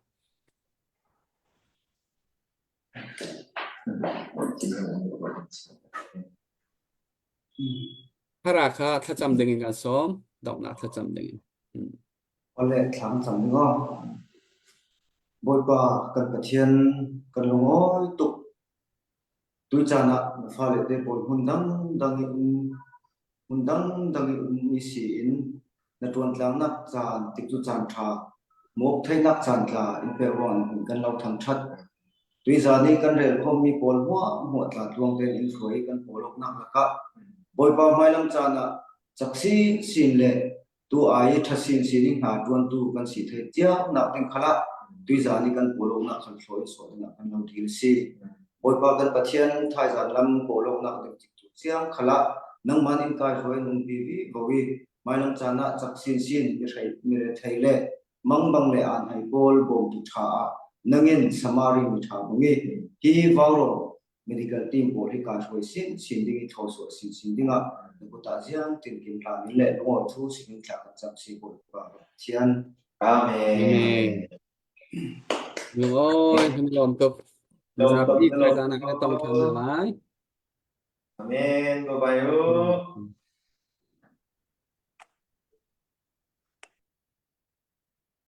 Hara kha thlacam ding in kan sawm, donghnak thlacam ding in. Hmm. Ole thlam cam ding aw. Bawipa kan Pathian kan lungawi tuk. Tucaan ah na fale te pawl hmun dangdang i um hmun dangdang i um i si in na ṭuantlangnak caan tikcu caan ṭha mawk theihnak caan tla in pek ruang in kan lo thangṭhat. Tuizan i kan rel khawmmi pawl hmuahhmuah tla tluang tein in hruai i kan pawl awknak lakah Bawipa hmailam caan ah. Cak sinsin le tu ai i ṭha sinsin i hna ṭuantu kan si thei tiangnak ding khal ah tuizan i kan pawlawknak khan thlaw in sawh dingah kan lo dil a si. Bawipa kan Pathian thaizan lam pawlawknak ding cikcuk ciang khal ah nangmah nin kai hruai nungpi vi ko i hmailam caan ah cak sinsin mirethei le mangbang le aanhai pawl bawmtu ṭha ah nangin Samari miṭha bang i hi vaurawng medical team pawl hi kaa hruai sinsin ding i thlawsuah sinsin dingah na kut ah ziang tinkim hlan in le lungawi thu sinin thla kan cam si Bawipa Pathian. Amen. Lungawi kan i lawm tuk. Zapi thaizan ah kan i tong ṭhan hna lai. Amen. Bye bye.